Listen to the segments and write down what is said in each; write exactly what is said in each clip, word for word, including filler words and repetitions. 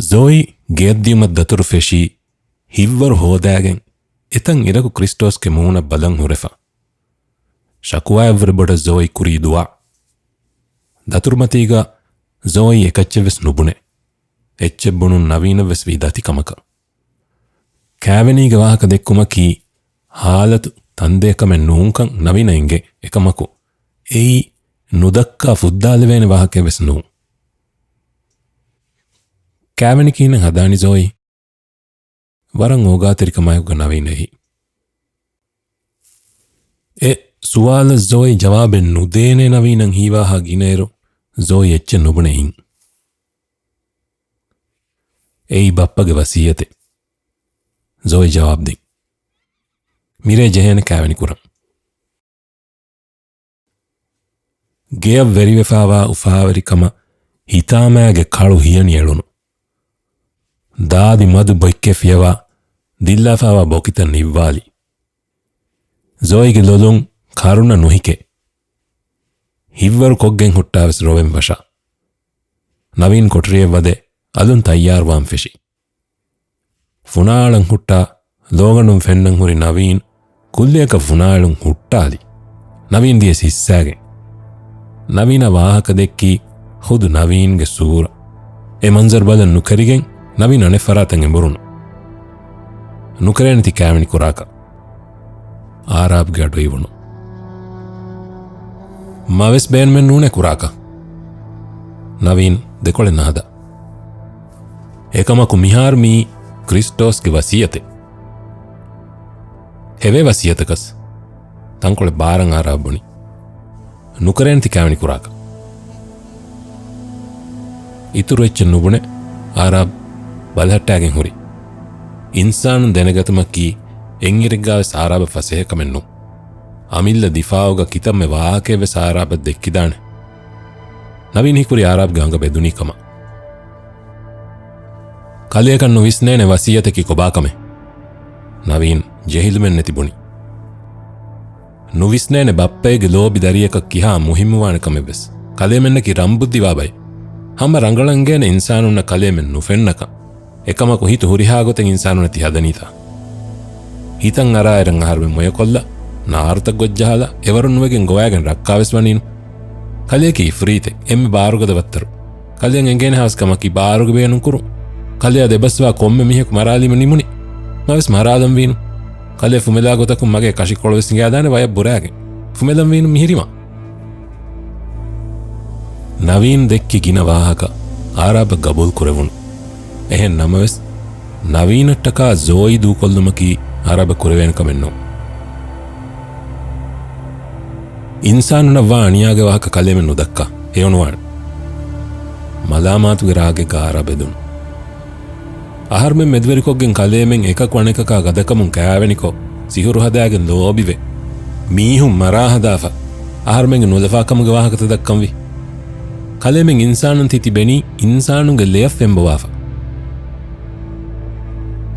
ޒޯއީ ގެއަށްދިޔުމަށް ދަތުރު ފެށީ، ހިތްވަރު ހޯދާގެން އެތަން އިރަކު ކްރިސްޓޯސްގެ މޫނަށް ބަލަން ހުރެފަ. ޝަކުވާއަށްވުރެ ބޮޑަށް ޒޯއީ ކުރީ ދުޢާ. ދަތުރުމަތީގަ ޒޯއީ އެކައްޗެއްވެސް ނުބުނެ. އެއްޗެއް ބުނުން ނަވީނަށްވެސް ވީ ދަތި ކަމަކަށް. ކާވެނީގެ ވާހަކަ ދެއްކުމަކީ ހާލަތު ތަންދޭ ކަމެއް ނޫންކަން ނަވީނަށް އެނގޭ. އެކަމަކު، އެއީ ނުދައްކާ ފުއްދާލެވޭނެ ވާހަކައެއްވެސް ނޫން. ކާވެނި ކިހިނެއް ހަދާނީ ޒޯއީ؟ ވަރަށް އޯގާތެރިކަމާއެކުގަ ނަވީން އެހި. އެ ސުވާލަށް ޒޯއީ ޖަވާބެއް ނުދޭނޭ ނަވީނަށް ހީވާހާ ގިނައިރު، ޒޯއީ އެއްޗެއް ނުބުނެ އިން. އެއީ ބައްޕަގެ ވަސިއްޔަތެއް. ޒޯއީ ޖަވާބު ދިން. މިރޭ ޖެހޭނެ ކާވެނި ކުރަން. ގެއަށް ވެރިވެފާވާ އުފާވެރިކަމަށް ހިތާމައިގެ ކަޅު ހިޔަނި އެޅުނު. ދާދި މަދު ބޮތްކެ ފިޔަވާ ދިއްލާފާވާ ބޮކިތައް ނިއްވާލި. ޒޯއީގެ ލޮލުން ކަރުނަ ނުހިކޭ. ހިތްވަރު ކޮށްގެން ހުއްޓާވެސް ރޮވެން ވަށާ. ނަވީން ކޮޓަރިއަށް ވަދެ އަލުން ތައްޔާރުވާން ފެށި. ފުނާއަޅަން ހުއްޓާ ލޯގަނޑުން ފެންނަން ހުރި ނަވީން ކުއްލިއަކަށް ފުނާއަޅުން ހުއްޓާލި. ނަވީން ދިޔަސް ހިއްސާގެން. ނަވީނަށް ވާހަކަ ދެއްކީ ޚުދު ނަވީންގެ ސޫރަ. އެ މަންޒަރު ބަލަން ނުކެރިގެން ނަވީން އަނެއް ފަރާތަށް އެނބުރުނު. ނުކެރޭނެތީ ކާވެނި ކުރާކަށް. އާރާބްގެ އަޑު އިވުނު. މަވެސް ބޭނުމެއް ނޫނޭ ކުރާކަށް. ނަވީން ދެކޮޅެއް ނަހަދާ. އެކަމަކު މިހާރު މީ ކްރިސްޓޯސްގެ ވަސިއްޔަތެއް. ހެވޭ ވަސިއްޔަތަކަސް. ތަންކޮޅެއް ބާރަށް އާރާބް ބުނި. ނުކެރޭނެތީ ކާވެނި ކުރާކަށް. އިތުރު އެއްޗެއް ނުބުނެ އާރާބް ބަލަހައްޓާގެން ހުރި. އިންސާނުން ދެނެގަތުމަކީ އެއްއިރެއްގާވެސް އާރާބަށް ފަސޭހަކަމެއް ނޫން. އަމިއްލަ ދިފާއުގަ ކިތަންމެ ވާހަކައެއްވެސް އާރާބަށް ދެއްކިދާނެ. ނަވީން ހީކުރީ އާރާބްގެ އަނގަ ބެދުނީ ކަމަށް. ކަލެއަކަށް ނުވިސްނޭނެ ވަސިއްޔަތަކީ ކޮބާކަމެއް. ނަވީން ޖެހިލުމެއް ނެތި ބުނި. ނުވިސްނޭނެ ބައްޕައެއްގެ ލޯބި ދަރިއަކަށް ކިހާ މުހިއްމުވާނެ ކަމެއްވެސް. ކަލޭމެންނަކީ ރަންބުއްދިވާ ބައެއް. ހަމަ ރަނގަޅަށް އެނގޭނެ އިންސާނުންނަށް ކަލޭމެން ނުފެންނަކަން. އެކަމަކު ހިތު ހުރިހާ ގޮތެއް އިންސާނުންނަށް ތި ހަދަނީތާ. ހިތަށް އަރާއިރަށް އަހަރުމެން މޮޔަކޮށްލަ، ނާރުތައް ގޮށްޖަހާލަ، އެވަރުން ނުވެގެން ގޮވާގެން ރައްކާވެސް ވަނީނު. ކަލެއަކީ އިފްރީތެއް، އެންމެ ބާރުގަދަ ވައްތަރު. ކަލެއަށް އެނގޭނެ ހާސް ކަމަކީ ބާރުގެ ބޭނުން ކުރުން. ކަލެއަށް ދެބަސްވާ ކޮންމެ މީހަކު މަރާލީމަ ނިމުނީ. މަވެސް މަރާލަން ވީނު. ކަލޭ ފުމެލާ ގޮތަކުން މަގޭ ކަށިކޮޅުވެސް ހިނގާދާނެ ވަޔަށް ބުރާގެން. ފުމެލަން ވީނު މިހިރީމަ. ނަވީން ދެއްކި ގިނަ ވާހަކަ އާރާބަށް ގަބޫލު ކުރެވުނު. އެހެން ނަމަވެސް، ނަވީނަށްޓަކާ ޒޯއީ ދޫކޮށްލުމަކީ އާރާބަށް ކުރެވޭނެ ކަމެއް ނޫން. އިންސާނުންނަށް ވާ އަނިޔާގެ ވާހަކަ ކަލޭމެން ނުދައްކާ ހެޔޮނުވާނެ. މަލާމާތުގެ ރާގެއްގަ އާރާބް އެދުނު. އަހަރުމެން މެދުވެރިކޮށްގެން ކަލޭމެން އެކަކު އަނެކަކާ ގަދަކަމުން ކާވެނިކޮށް، ސިހުރު ހަދާގެން ލޯބިވެ، މީހުން މަރާ ހަދާފަ، އަހަރުމެންގެ ނުލަފާކަމުގެ ވާހަކަތައް ދައްކަންވީ. ކަލޭމެން އިންސާނުން ތި ތިބެނީ އިންސާނުންގެ ލެޔަށް ފެންބޮވާފަ.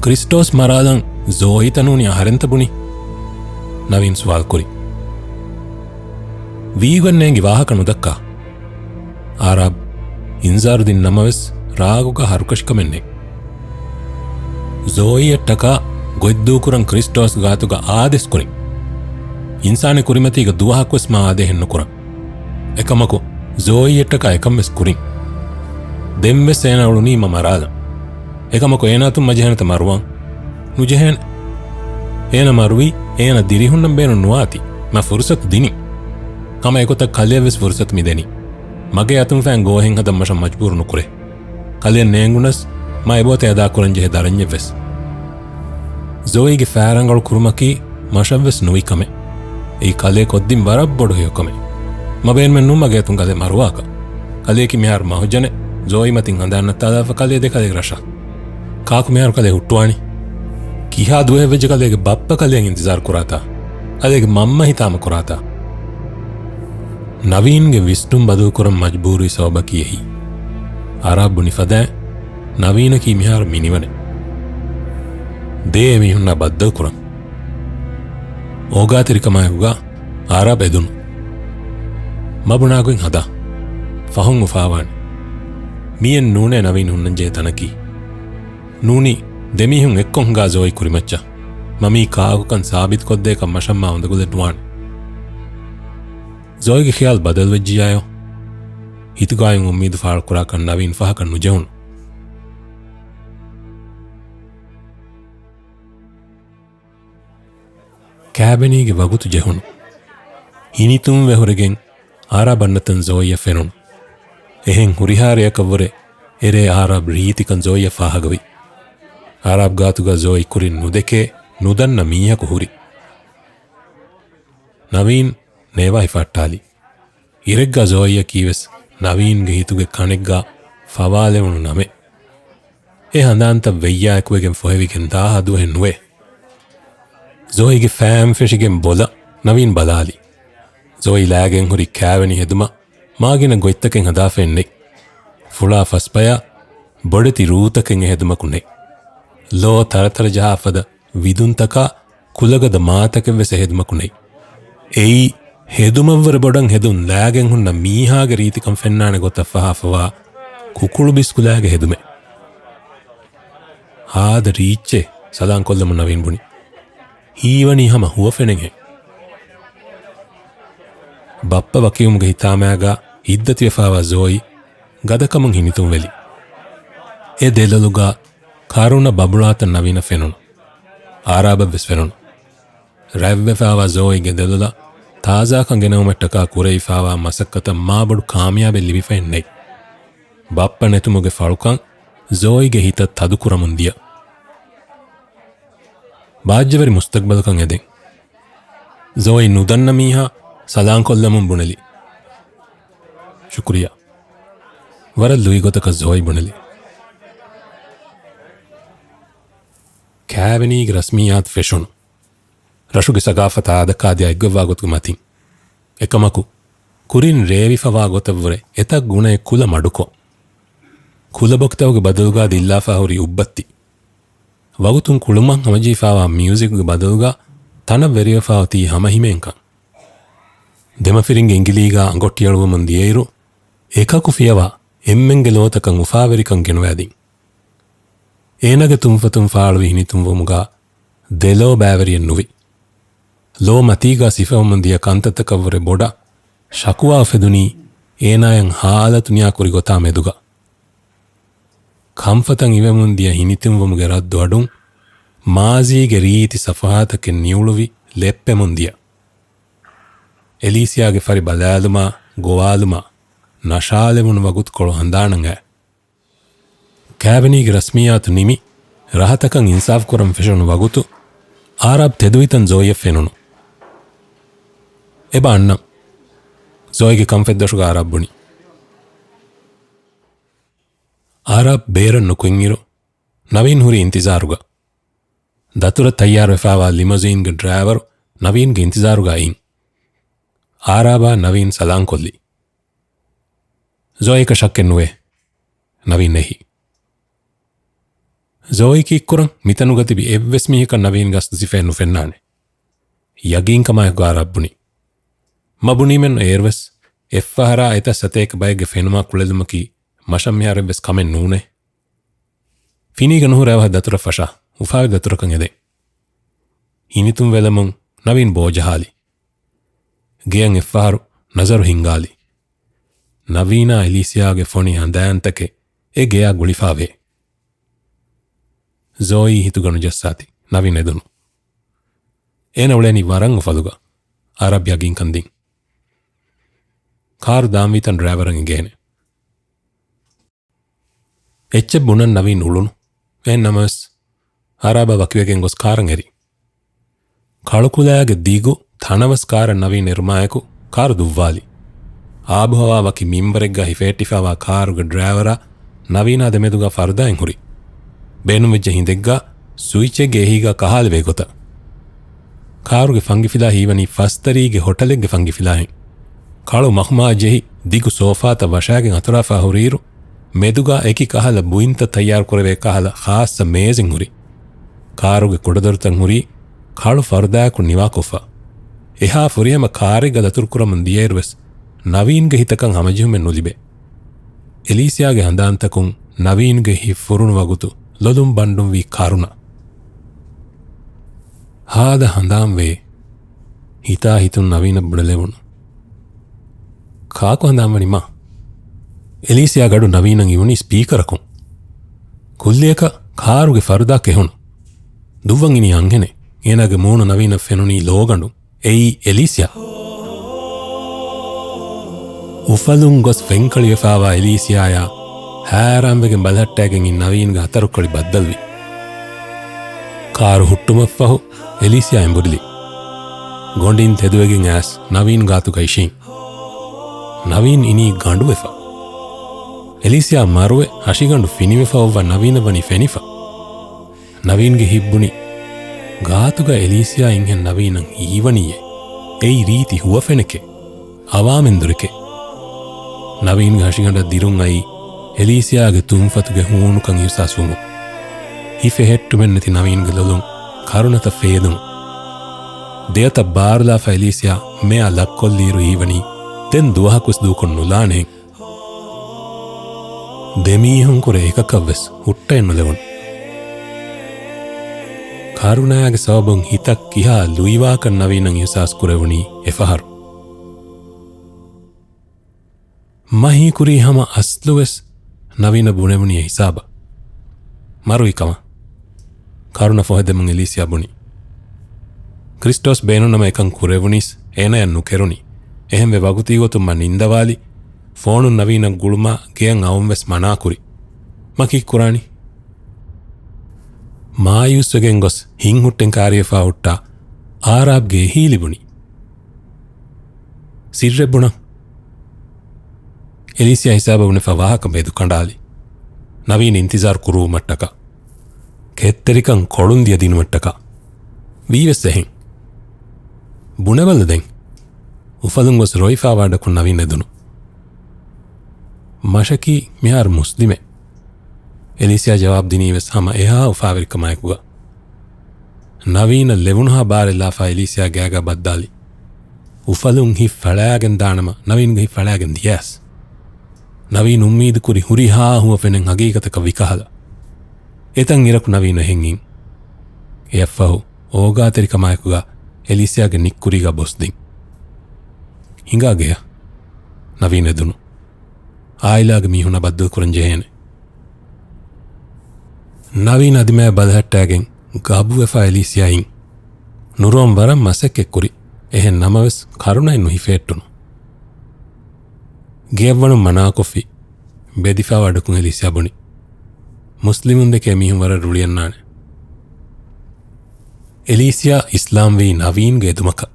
ކްރިސްޓޯސް މަރާލަން ޒޯއީތަ ނޫނީ އަހަރެންތަ ބުނީ؟ ނަވީން ސުވާލު ކުރި. ވީގޮތް ނޭނގި ވާހަކަ ނުދައްކާ. އާރާބް އިންޒާރު ދިން ނަމަވެސް ރާގުގަ ހަރުކަށިކަމެއް ނެތް. ޒޯއީއަށްޓަކާ ގޮތްދޫކުރަން ކްރިސްޓޯސް ގާތުގަ އާދޭސް ކުރިން. އިންސާނެއް ކުރިމަތީގަ ދުވަހަކުވެސް މާ އާދޭހެއް ނުކުރަން. އެކަމަކު، ޒޯއީއަށްޓަކާ އެކަންވެސް ކުރިން. ދެންވެސް އޭނަ އުޅުނީ މަ މަރާލަން. އެކަމަކު އޭނަ އަތުން މަޖެހޭނެތަ މަރުވާން؟ ނުޖެހޭނެ. އޭނަ މަރުވީ، އޭނަ ދިރިހުންނަން ބޭނުން ނުވާތީ. މަ ފުރުސަތު ދިނިން. ހަމަ އެގޮތަށް ކަލެއަށްވެސް ފުރުސަތު މިދެނީ. މަގޭ އަތުން ފައިން ގޯހެއް ހަދަން މަށަށް މަޖްބޫރު ނުކުރޭ. ކަލެއަށް ނޭނގުނަސް، މަ އެބޯތައް އަދާކުރަން ޖެހޭ ދަރަންޏެއްވެސް. ޒޯއީގެ ފައި ރަނގަޅު ކުރުމަކީ މަށަށްވެސް ނުވި ކަމެއް. އެއީ ކަލޭ ކޮށްދިން ވަރަށް ބޮޑު ހެޔޮކަމެއް. މަ ބޭނުމެއް ނޫން މަގޭ އަތުން ކަލޭ މަރުވާކަށް. ކަލެއަކީ މިހާރު މަހުޖަނެއް، ޒޯއީ މަތިން ހަނދާން ނައްތާލާފަ ކަލޭ ދެކަލޭގެ ރަށަށް. ކާކު މިހާރު ކަލޭ ހުއްޓުވާނީ؟ ކިހާ ދުވަހެއްވެއްޖެ ކަލޭގެ ބައްޕަ ކަލެއަށް އިންތިޒާރު ކުރާތާ؟ ކަލޭގެ މަންމަ ހިތާމަ ކުރާތާ؟ ނަވީންގެ ވިސްނުން ބަދަލުކުރަން މަޖްބޫރުވި ސަބަބަކީ އެއީ. އާރާބް ބުނި ފަދައިން، ނަވީނަކީ މިހާރު މިނިވަނެއް. ދޭ އެމީހުންނާ ބައްދަލުކުރަން. އޯގާތެރިކަމާއެކުގަ އާރާބް އެދުނު. މަ ބުނާގޮތް ހަދާ. ފަހުން އުފާވާނެ. މިއެއް ނޫނޭ ނަވީން ހުންނަންޖެހޭ ތަނަކީ. ނޫނީ ދެމީހުން އެއްކޮށް ހިނގާ ޒޯއީ ކުރިމައްޗަށް. މަ މީ ކާކުކަން ސާބިތުކޮށްދޭކަށް މަށަށް މާ އުނދަގުލެއް ނުވާނެ. ޒޯއީގެ ޚިޔާލު ބަދަލުވެއްޖިއްޔާޔޯ. ހިތުގައި އުއްމީދު ފާޅުކުރާކަށް ނަވީން ފަހަކަށް ނުޖެހުނު. ކާބެނީގެ ވަގުތު ޖެހުނު. ހިނިތުންވެ ހުރެގެން އާރާބް އަންނަތަން ޒޯއީއަށް ފެނުނު. އެހެން ހުރިހާ ރެއަކަށްވުރެ އެރޭ އާރާބް ރީތިކަން ޒޯއީއަށް ފާހަގަވި. އާރާބް ގާތުގަ ޒޯއީ ކުރިން ނުދެކޭ، ނުދަންނަ މީހަކު ހުރި. ނަވީން ނޭވާ ހިފަހައްޓާލި. އިރެއްގަ ޒޯއީއަކީވެސް ނަވީންގެ ހިތުގެ ކަނެއްގަ ފަވާލެވުނު ނަމެއް. އެ ހަނދާންތައް ވެއްޔާއެކުވެގެން ފޮހެވިގެން ދާހާ ދުވަހެއް ނުވޭ. ޒޯއީގެ ފައިން ފެށިގެން ބޮލަށް ނަވީން ބަލާލި. ޒޯއީ ލާގެން ހުރި ކާވެނި ހެދުމަށް މާގިނަ ގޮތްތަކެއް ހަދާފައެއް ނެތް. ފުޅާ ފަސްޕަޔާ ބޮޑެތި ރޫތަކެއް އެހެދުމަކު ނެތް. ލޯ ތަރަތަރަ ޖަހާ ފަދަ ވިދުންތަކާ ކުލަގަދަ މާތަކެއްވެސް އެހެދުމަކު ނެތް. އެއީ ހެދުމަށްވުރެ ބޮޑަށް ހެދުން ލާގެން ހުންނަ މީހާގެ ރީތިކަން ފެންނާނެ ގޮތަށް ފަހާފަވާ ކުކުޅު ބިސްކުލާގެ ހެދުމެއް. ހާދަ ރީއްޗޭ، ސަލާން ކޮށްލަމުން ނަވީން ބުނި. ހީވަނީ ހަމަ ހުވަފެނެއްހެން. ބައްޕަ ވަކިވުމުގެ ހިތާމައިގާ އިއްދަތިވެފާވާ ޒޯއީ ގަދަކަމުން ހިނިތުންވެލި. އެ ދެލޮލުގާ ކަރުނަ ބަބުޅާތަން ނަވީނަށް ފެނުނު. އާރާބަށްވެސް ފެނުނު. ރަތްވެފާވާ ޒޯއީގެ ދެލޮލަށް ތާޒާކަން ގެނައުމަށްޓަކާ ކުރެވިފާވާ މަސައްކަތަށް މާބޮޑު ކާމިޔާބެއް ލިބިފައެއް ނެތް. ބައްޕަ ނެތުމުގެ ފަޅުކަން ޒޯއީގެ ހިތަށް ތަދުކުރަމުން ދިޔަ. ބާއްޖަވެރި މުސްތަގްބަލަކަށް އެދެން. ޒޯއީ ނުދަންނަ މީހާ ސަލާންކޮށްލަމުން ބުނެލި. ޝުކުރިއްޔާ. ވަރަށް ލުއިގޮތަކަށް ޒޯއީ ބުނެލި. ކާވެނީގެ ރަސްމިއްޔާތު ފެށުނު. ރަށުގެ ސަގާފަތާ އާދަކާދިޔާ އެއްގޮތްވާ ގޮތުގެ މަތިން. އެކަމަކު، ކުރިން ރޭވިފަވާ ގޮތަށްވުރެ އެތައް ގުނައެއް ކުލަ މަޑުކޮށް، ކުލަ ބޮކިތަކުގެ ބަދަލުގާ ދިއްލާފާ ހުރި އުއްބައްތި. ވަގުތުން ކުޅުމަށް ހަމަޖެހިފާވާ މިއުޒިކުގެ ބަދަލުގާ ތަނަށް ވެރިވެފާ އޮތީ ހަމަހިމޭންކަން. ދެމަފިރިންގެ އިނގިލީގާ އަނގޮއްޓިއަޅުވަމުން ދިޔައިރު، އެކަކު ފިޔަވާ އެންމެންގެ ލޯތަކަށް އުފާވެރިކަން ގެނުވާދިން. އޭނާގެ ތުންފަތުން ފާޅުވި ހިނިތުންވުމުގާ ދެލޯ ބައިވެރިއެއް ނުވި. ލޯ މަތީގާ ސިފަވަމުން ދިޔަ ކަންތައްތަކަށްވުރެ ބޮޑަށް ޝަކުވާ އުފެދުނީ އޭނާޔަށް ހާލަތު ނިޔާ ކުރި ގޮތާ މެދުގަ. ކަންފަތަށް އިވެމުން ދިޔަ ހިނިތުންވުމުގެ ރައްދު އަޑުން މާޒީގެ ރީތި ސަފުހާތަކެއް ނިއުޅުވި ލެއްޕެމުން ދިޔަ. އެލީސިއާގެ ފަރި ބަލާލުމާ، ގޮވާލުމާ، ނަށާލެވުނު ވަގުތުކޮޅު ހަނދާނަށް އައި. ކާވެނީގެ ރަސްމިއްޔާތު ނިމި، ރަހަތަކަށް އިންސާފު ކުރަން ފެށުނު ވަގުތު، އާރާބް ތެދުވިތަން ޒޯއީއަށް ފެނުނު. އެބަ އަންނަން. ޒޯއީގެ ކަންފަތްދޮށުގަ އާރާބް ބުނި. އާރާބް ބޭރަށް ނުކުތްއިރު، ނަވީން ހުރީ އިންތިޒާރުގަ. ދަތުރަށް ތައްޔާރުވެފާވާ ލިމޮޒީންގެ ޑްރައިވަރު ނަވީންގެ އިންތިޒާރުގަ އިން. އާރާބާ ނަވީން ސަލާންކޮށްލި. ޒޯއީއަކަށް ޝައްކެއް ނުވޭ. ނަވީން އެހި. ޒޯއީ ކީއްކުރަން؟ މިތަނުގަ ތިބި އެއްވެސް މީހަކަށް ނަވީން ގަސްދު ސިފައެއް ނުފެންނާނެ. ޔަގީންކަމާއެކު އާރާބް ބުނި. މަ ބުނީމެއްނު އޭރުވެސް އެއްފަހަރާ އެތައް ސަތޭކަ ބައެއްގެ ފެނުމާ ކުޅެލުމަކީ މަށަށް މިހާރު އެއްވެސް ކަމެއް ނޫނޭ. ފިނީގަ ނުހުރެ އަވަހަށް ދަތުރަށް ފަށާ، އުފާވެރި ދަތުރަކަށް އެދެން. ހިނިތުންވެލަމުން ނަވީން ބޯޖަހާލި. ގެޔަށް އެއްފަހަރު ނަޒަރު ހިންގާލި. ނަވީނާ އެލީސިއާގެ ފޮނި ހަނދާންތަކެއް އެ ގެޔާ ގުޅިފާވޭ. ޒޯއީ ހިތުގަ ނުޖައްސާތި. ނަވީން އެދުނު. އޭނަ އުޅެނީ ވަރަށް އުފަލުގަ. އާރާބް ޔަގީންކަން ދިން. ކާރު ދާންވީތަން ޑްރައިވަރަށް އެނގޭނެ. އެއްޗެއް ބުނަން ނަވީން އުޅުނު. އެހެން ނަމަވެސް، އާރާބާ ވަކިވެގެން ގޮސް ކާރަށް އެރި. ކަޅުކުލައިގެ ދިގު ތަނަވަސް ކާރަށް ނަވީން އެރުމާއެކު، ކާރު ދުއްވާލި. އާބުހަވާ ވަކި މިންވަރެއްގަ ހިފެހެއްޓިފާވާ ކާރުގެ ޑްރައިވަރާ ނަވީނާ ދެމެދުގަ ފަރުދާއެއް ހުރި. ބޭނުންވެއްޖެ ހިނދެއްގަ ސުއިޗެއްގެ އެހީގަ ކަހާލެވޭ ގޮތަށް. ކާރުގެ ފަންގިފިލާ ހީވަނީ ފަސްތަރީގެ ހޮޓަލެއްގެ ފަންގިފިލާހެން. ކަޅު މަހުމާ ޖެހި ދިގު ސޯފާތައް ވަށާގެން އަތުރާފާ ހުރިއިރު، މެދުގަ އެކި ކަހަލަ ބުއިންތައް ތައްޔާރު ކުރެވޭ ކަހަލަ ޚާއްޞަ މޭޒެއް ހުރި. ކާރުގެ ކުޑަދޮރުތައް ހުރީ ކަޅު ފަރުދާއަކުން ނިވާކޮށްފަ. އެހާ ފުރިހަމަ ކާރެއްގަ ދަތުރުކުރަމުން ދިޔައިރުވެސް ނަވީންގެ ހިތަކަށް ހަމަޖެހުމެއް ނުލިބޭ. އެލީސިއާގެ ހަނދާންތަކުން ނަވީންގެ ހިތް ފުރުނު ވަގުތު ލޮލުން ބަންޑުންވީ ކަރުނަ. ހާދަ ހަނދާންވޭ. ހިތާ ހިތުން ނަވީނަށް ބުނެލެވުނު. ކާކު ހަނދާންވަނީ މާ؟ އެލީސިއާ ގަޑު ނަވީނަށް އިވުނީ ސްޕީކަރަކުން. ކުއްލިއަކަށް ކާރުގެ ފަރުދާ ކެހުނު. ދުއްވަން އިނީ އަންހެނެއް. އޭނާގެ މޫނު ނަވީނަށް ފެނުނީ ލޯގަނޑު. އެއީ އެލީސިއާ. އުފަލުން ގޮސް ފެންކަޅިވެފާވާ އެލީސިއާޔާ ހައިރާންވެގެން ބަލަހައްޓައިގެން އިން ނަވީންގެ ހަތަރުކަޅި ބައްދަލުވި. ކާރު ހުއްޓުމަށްފަހު އެލީސިއާ އެނބުރިލި. ގޮނޑިން ތެދުވެގެން އައިސް ނަވީން ގާތުގަ އިށީން. ނަވީން އިނީ ގަނޑުވެފަ. އެލީސިއާ މަރުވެ ހަށިގަނޑު ފިނިވެފަ އޮއްވާ ނަވީނަށް ވަނީ ފެނިފަ. ނަވީންގެ ހިތް ބުނި، ގާތުގަ އެލީސިއާ އިންހެން ނަވީނަށް ހީވަނީއޭ. އެއީ ރީތި ހުވަފެނެކޭ. އަވާމެންދުރެކޭ. ނަވީންގެ ހަށިގަނޑަށް ދިރުން އައީ އެލީސިއާގެ ތުންފަތުގެ ހޫނުކަން އިހުސާސް ވުމުން. ހިފެހެއްޓުމެއްނެތި ނަވީންގެ ލޮލުން ކަރުނަތައް ފޭދުނު. ދެއަތަށް ބާރުލާފަ އެލީސިއާ މެއަށް ލައްކޮށްލިއިރު ހީވަނީ ދެން ދުވަހަކުވެސް ދޫކޮށް ނުލާނެހެން. ދެމީހުންކުރެ އެކަކަށްވެސް ހުއްޓައެއް ނުލެވުނު. ކަރުނައިގެ ސަބަބުން ހިތަށް ކިހާ ލުއިވާކަން ނަވީނަށް އިހުސާސް ކުރެވުނީ އެފަހަރު. މަހީ ކުރީ ހަމަ އަސްލުވެސް ނަވީނަށް ބުނެވުނީ އެ ހިސާބަށް. މަރުވި ކަމަށް. ކަރުނަ ފޮހެދެމުން އެލީސިއާ ބުނި. ކްރިސްޓޯސް ބޭނުންނަމަ އެކަން ކުރެވުނީސް އޭނަޔަށް ނުކެރުނީ. އެހެންވެ ވަގުތީގޮތުން މަ ނިންދަވާލި، ފޯނުން ނަވީނަށް ގުޅުމާ ގެޔަށް އައުންވެސް މަނާކުރި. މަ ކީއްކުރާނީ؟ މާޔޫސްވެގެން ގޮސް ހިތްހުއްޓެން ކާރިވެފާ ހުއްޓާ އާރާބްގެ އެހީ ލިބުނީ. ސިއްރެއް ބުނަން. އެލީސިއާ ހިސާބަށް ބުނެފަ ވާހަކަ މެދު ކަނޑާލި. ނަވީން އިންތިޒާރު ކުރުވުމަށްޓަކާ. ކެތްތެރިކަން ކޮޅުން ދިޔަ ދިނުމަށްޓަކާ. ވީވެސް އެހެން. ބުނެބަލަ ދެން. އުފަލުން ގޮސް ރޮއިފާވާޑަކުން ނަވީން އެދުނު. މަށަކީ މިހާރު މުސްލިމެއް. އެލީސިއާ ޖަވާބު ދިނީވެސް ހަމަ އެހާ އުފާވެރިކަމާއެކުގަ. ނަވީނަށް ލެވުނުހާ ބާރެއްލާފަ އެލީސިއާ ގާގާ ބައްދާލި. އުފަލުން ހިތް ފަޅާގެން ދާނަމަ ނަވީންގެ ހިތް ފަޅާގެން ދިޔަސް. ނަވީން އުއްމީދު ކުރި ހުރިހާ ހުވަފެނެއް ހަގީގަތަކަށް ވިކަހަލަ. އެތަން އިރަކު ނަވީން އެހެން އިން. އެއަށްފަހު އޯގާތެރިކަމާއެކުގަ އެލީސިއާގެ ނިއްކުރީގަ ބޮސްދިން. ހިނގާ ގެޔަށް. ނަވީން އެދުނު. އާއިލާގެ މީހުންނާ ބައްދަލުކުރަން ޖެހޭނެ. ނަވީން އަދިމާޔަށް ބަލަހައްޓާގެން ގަބުވެފަ އެލީސިއާ އިން. ނުރޯން ވަރަށް މަސައްކަތްކުރި. އެހެން ނަމަވެސް ކަރުނައެއް ނުހިފެހެއްޓުނު. ގެޔަށްވަނުން މަނާކޮށްފި. ބެދިފާވާ ޑަކުން އެލީސިއާ ބުނި. މުސްލިމުންދެކެ މީހުން ވަރަށް ރުޅިއަންނާނެ. އެލީސިއާ އިސްލާމްވީ ނަވީންގެ އެދުމަކަށް.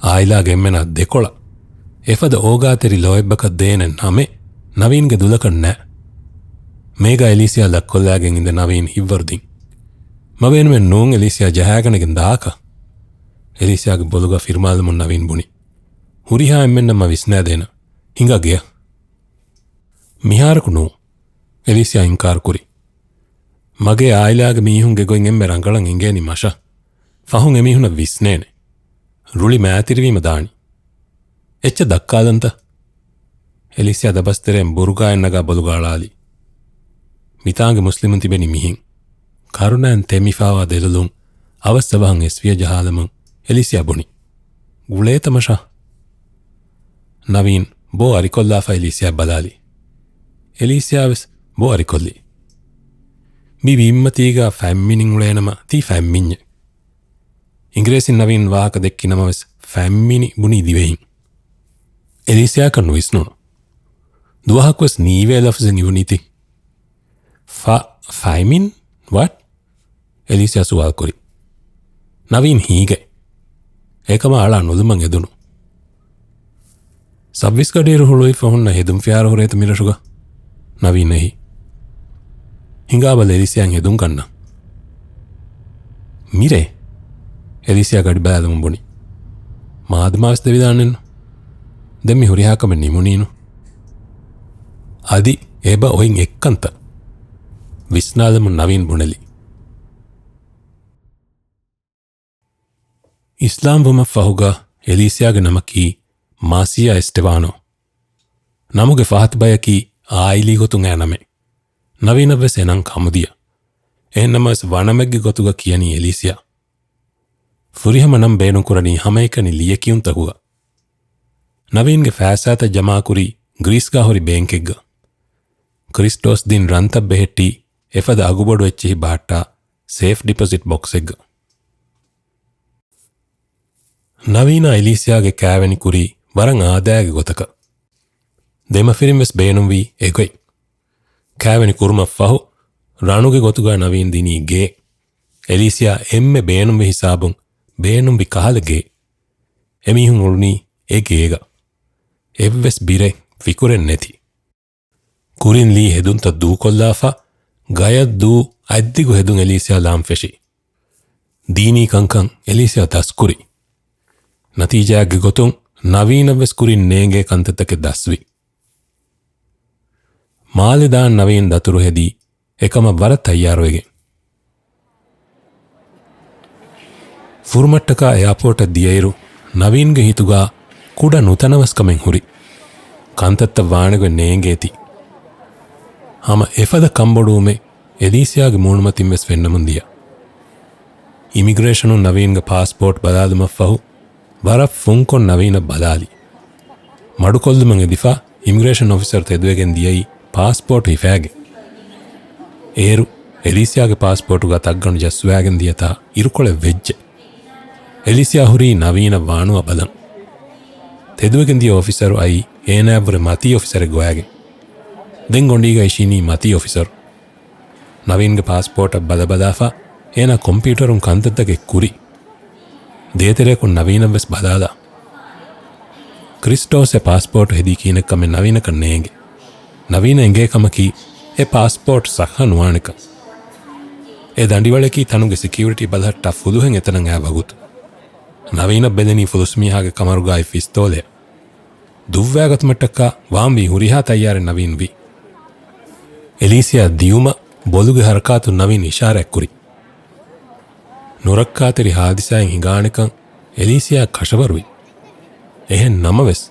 އާއިލާގެ އެންމެނާ ދެކޮޅަށް. އެފަދަ އޯގާތެރި ލޯތްބަކަށް ދޭނެ ނަމެއް ނަވީންގެ ދުލަކަށް ނެތް. މޭގަ އެލީސިއާ ލައްކޮށްލާގެން އިނދެ ނަވީން ހިތްވަރުދިން. މަ ބޭނުމެއް ނޫން އެލީސިއާ ޖަހާގަނެގެން ދާކަށް. އެލީސިއާގެ ބޮލުގަ ފިރުމާލަމުން ނަވީން ބުނި. ހުރިހާ އެންމެންނަށް މަ ވިސްނާދޭނަ. ހިނގާ ގެޔަށް. މިހާރަކު ނޫން. އެލީސިއާ އިންކާރު ކުރި. މަގޭ އާއިލާގެ މީހުންގެ ގޮތް އެންމެ ރަނގަޅަށް އެނގޭނީ މަށަށް. ފަހުން އެމީހުންނަށް ވިސްނޭނެ. ރުޅި މައިތިރިވީމަ ދާނީ. އެއްޗެއް ދައްކާލަންތަ؟ އެލީސިއާ ދަބަސްތެރެއިން ބުރުގާއެއް ނަގާ ބޮލުގަ އަޅާލި. މިތާނގެ މުސްލިމުން ތިބެނީ މިހެން. ކަރުނައިން ތެމިފާވާ ދެލޮލުން އަވަސްއަވަހަށް އެސްފިޔަ ޖަހާލަމުން އެލީސިއާ ބުނި. ގުޅޭތަ މަށާ؟ ނަވީން ބޯ އަރިކޮށްލާފަ އެލީސިއާ ބަލާލި. އެލީސިއާވެސް ބޯ އަރިކޮށްލި. މި ބިންމަތީގަ ފަތްމިނި އުޅޭނަމަ ތީ ފަތްމިންޏެއް. އިނގިރޭސިން ނަވީން ވާހަކަ ދެއްކި ނަމަވެސް ފަތްމިނި ބުނީ ދިވެހިން. އެލީސިއާއަކަށް ނުވިސްނުނު. ދުވަހަކުވެސް ނީވޭ ލަފުޒެއް އިވުނީތީ. ފަ، ފަތްމިން؟ ވަޓް؟ އެލީސިއާ ސުވާލުކުރި. ނަވީން ހީގައި. އެކަމާ އަޅާ ނުލުމަށް އެދުނު. ސައްބީސް ގަޑިއިރު ހުޅުވިފަ ހުންނަ ހެދުން ފިޔާރަ ހުރޭތަ މިރަށުގަ؟ ނަވީން އެހި. ހިނގާބަލަ އެލީސިއާ ހެދުން ކަންނަ. މިރޭ؟ އެލީސިއާ ގަޑި ބަލާލަމުން ބުނި. މާދަމާވެސް ދެވިދާނެއްނު. ދެން މި ހުރިހާ ކަމެއް ނިމުނީނު. އަދި އެބަ އޮތް އެއްކަންތަ؟ ވިސްނާލަމުން ނަވީން ބުނެލި. އިސްލާމް ވުމަށް ފަހުގަ އެލީސިއާގެ ނަމަކީ މާސިޔާ އެސްޓެވާނޯ. ނަމުގެ ފަހަތު ބަޔަކީ އާއިލީ ގޮތުން އައި ނަމެއް. ނަވީނަށްވެސް އެ ނަން ކަމުދިޔަ. އެހެންނަމަވެސް ވަނަމެއްގެ ގޮތުގަ ކިޔަނީ އެލީސިއާ. ފުރިހަމަ ނަން ބޭނުންކުރަނީ ހަމައެކަނި ލިޔެކިޔުންތަކުގަ. ނަވީންގެ ފައިސާތައް ޖަމާކުރީ ގްރީސްގަ ހުރި ބޭންކެއްގަ. ކްރިސްޓޯސް ދިން ރަންތައް ބެހެއްޓީ އެފަދަ އަގުބޮޑު އެއްޗެހި ބަހައްޓާ ސޭފް ޑިޕޮޒިޓް ބޮކްސެއްގަ. ނަވީނާ އެލީސިއާގެ ކާވެނި ކުރީ ވަރަށް އާދައިގެ ގޮތަކަށް. ދެމަފިރިން ވެސް ބޭނުންވީ އެގޮތް. ކާވެނި ކުރުމަށް ފަހު، ރަނުގެ ގޮތުގަ ނަވީން ދިނީ ގޭ. އެލީސިއާ އެންމެ ބޭނުންވި ހިސާބުން ބޭނުންވި ކަހަލަ ގޭ. އެމީހުން އުޅުނީ އެ ގޭގަ. އެއްވެސް ބިރެއް ފިކުރެއް ނެތި. ކުރިން ލީ ހެދުންތައް ދޫކޮށްލާފަ، ގަޔަށް ދޫ އަތްދިގު ހެދުން އެލީސިއާ ލާން ފެށި. ދީނީ ކަންކަން އެލީސިއާ ދަސްކުރި. ނަތީޖާއެއްގެ ގޮތުން ނަވީނަށް ވެސް ކުރިން ނޭނގޭ ކަންތައްތަކެއް ދަސްވި. މާލެ ދާން ނަވީން ދަތުރު ހެދީ އެކަމަށް ވަރަށް ތައްޔާރުވެގެން. ފުރުމަށްޓަކާ އެއާޕޯޓަށް ދިޔައިރު، ނަވީންގެ ހިތުގަ ކުޑަ ނުތަނަވަސްކަމެއް ހުރި. ކަންތައްތައް ވާނެގޮތް ނޭނގޭތީ. ހަމަ އެފަދަ ކަންބޮޑުވުމެއް އެލީސިއާގެ މޫނުމަތިން ވެސް ފެންނަމުން ދިޔަ. އިމިގްރޭޝަނުން ނަވީންގެ ޕާސްޕޯޓް ބަލާލުމަށްފަހު، ވަރަށް ފުންކޮށް ނަވީނަށް ބަލާލި. މަޑުކޮށްލުމަށް އެދިފަ އިމިގްރޭޝަން އޮފިސަރު ތެދުވެގެން ދިޔައީ ޕާސްޕޯޓް ހިފާގެން. އޭރު އެލީސިއާގެ ޕާސްޕޯޓުގަ ތައްގަނޑު ޖައްސުވާގެން ދިޔަތާ އިރުކޮޅެއް ވެއްޖެ. އެލީސިއާ ހުރީ ނަވީނަށް ވާނުވާ ބަލަން. ތެދުވެގެން ދިޔަ އޮފިސަރު އައީ އޭނާއަށްވުރެ މަތީ އޮފިސަރެއް ގޮވާގެން. ދެން ގޮނޑީގަ އިށީނީ މަތީ އޮފިސަރު. ނަވީންގެ ޕާސްޕޯޓަށް ބަލަބަލާފަ އޭނާ ކޮމްޕިއުޓަރުން ކަންތައްތަކެއް ކުރި. ދޭތެރެއަކުން ނަވީނަށް ވެސް ބަލާލާ. ކްރިސްޓޯސް އެ ޕާސްޕޯޓު ހެދީ ކިހިނެއްކަމެއް ނަވީނަކަށް ނޭނގެ. ނަވީނަށް އެނގޭ ކަމަކީ އެ ޕާސްޕޯޓް ސައްހަ ނުވާނެކަން. އެ ދަނޑިވަޅަކީ ތަނުގެ ސެކިއުރިޓީ ބަލަހައްޓާ ފުލުހެއް އެތަނަށް އައި ވަގުތު. ނަވީނަށް ބެލެނީ ފުލުސްމީހާގެ ކަމަރުގައި ފިސްތޯލެއް. ދުއްވާގަތުމަށްޓަކާ ވާންވީ ހުރިހާ ތައްޔާރެއް ނަވީން ވި. އެލީސިއާ ދިޔުމަށް ބޮލުގެ ހަރަކާތުން ނަވީން އިޝާރާތްކުރި. ނުރައްކާތެރި ހާދިސާއެއް ހިނގާނެކަން އެލީސިއާ ކަށަވަރުވި. އެހެން ނަމަވެސް،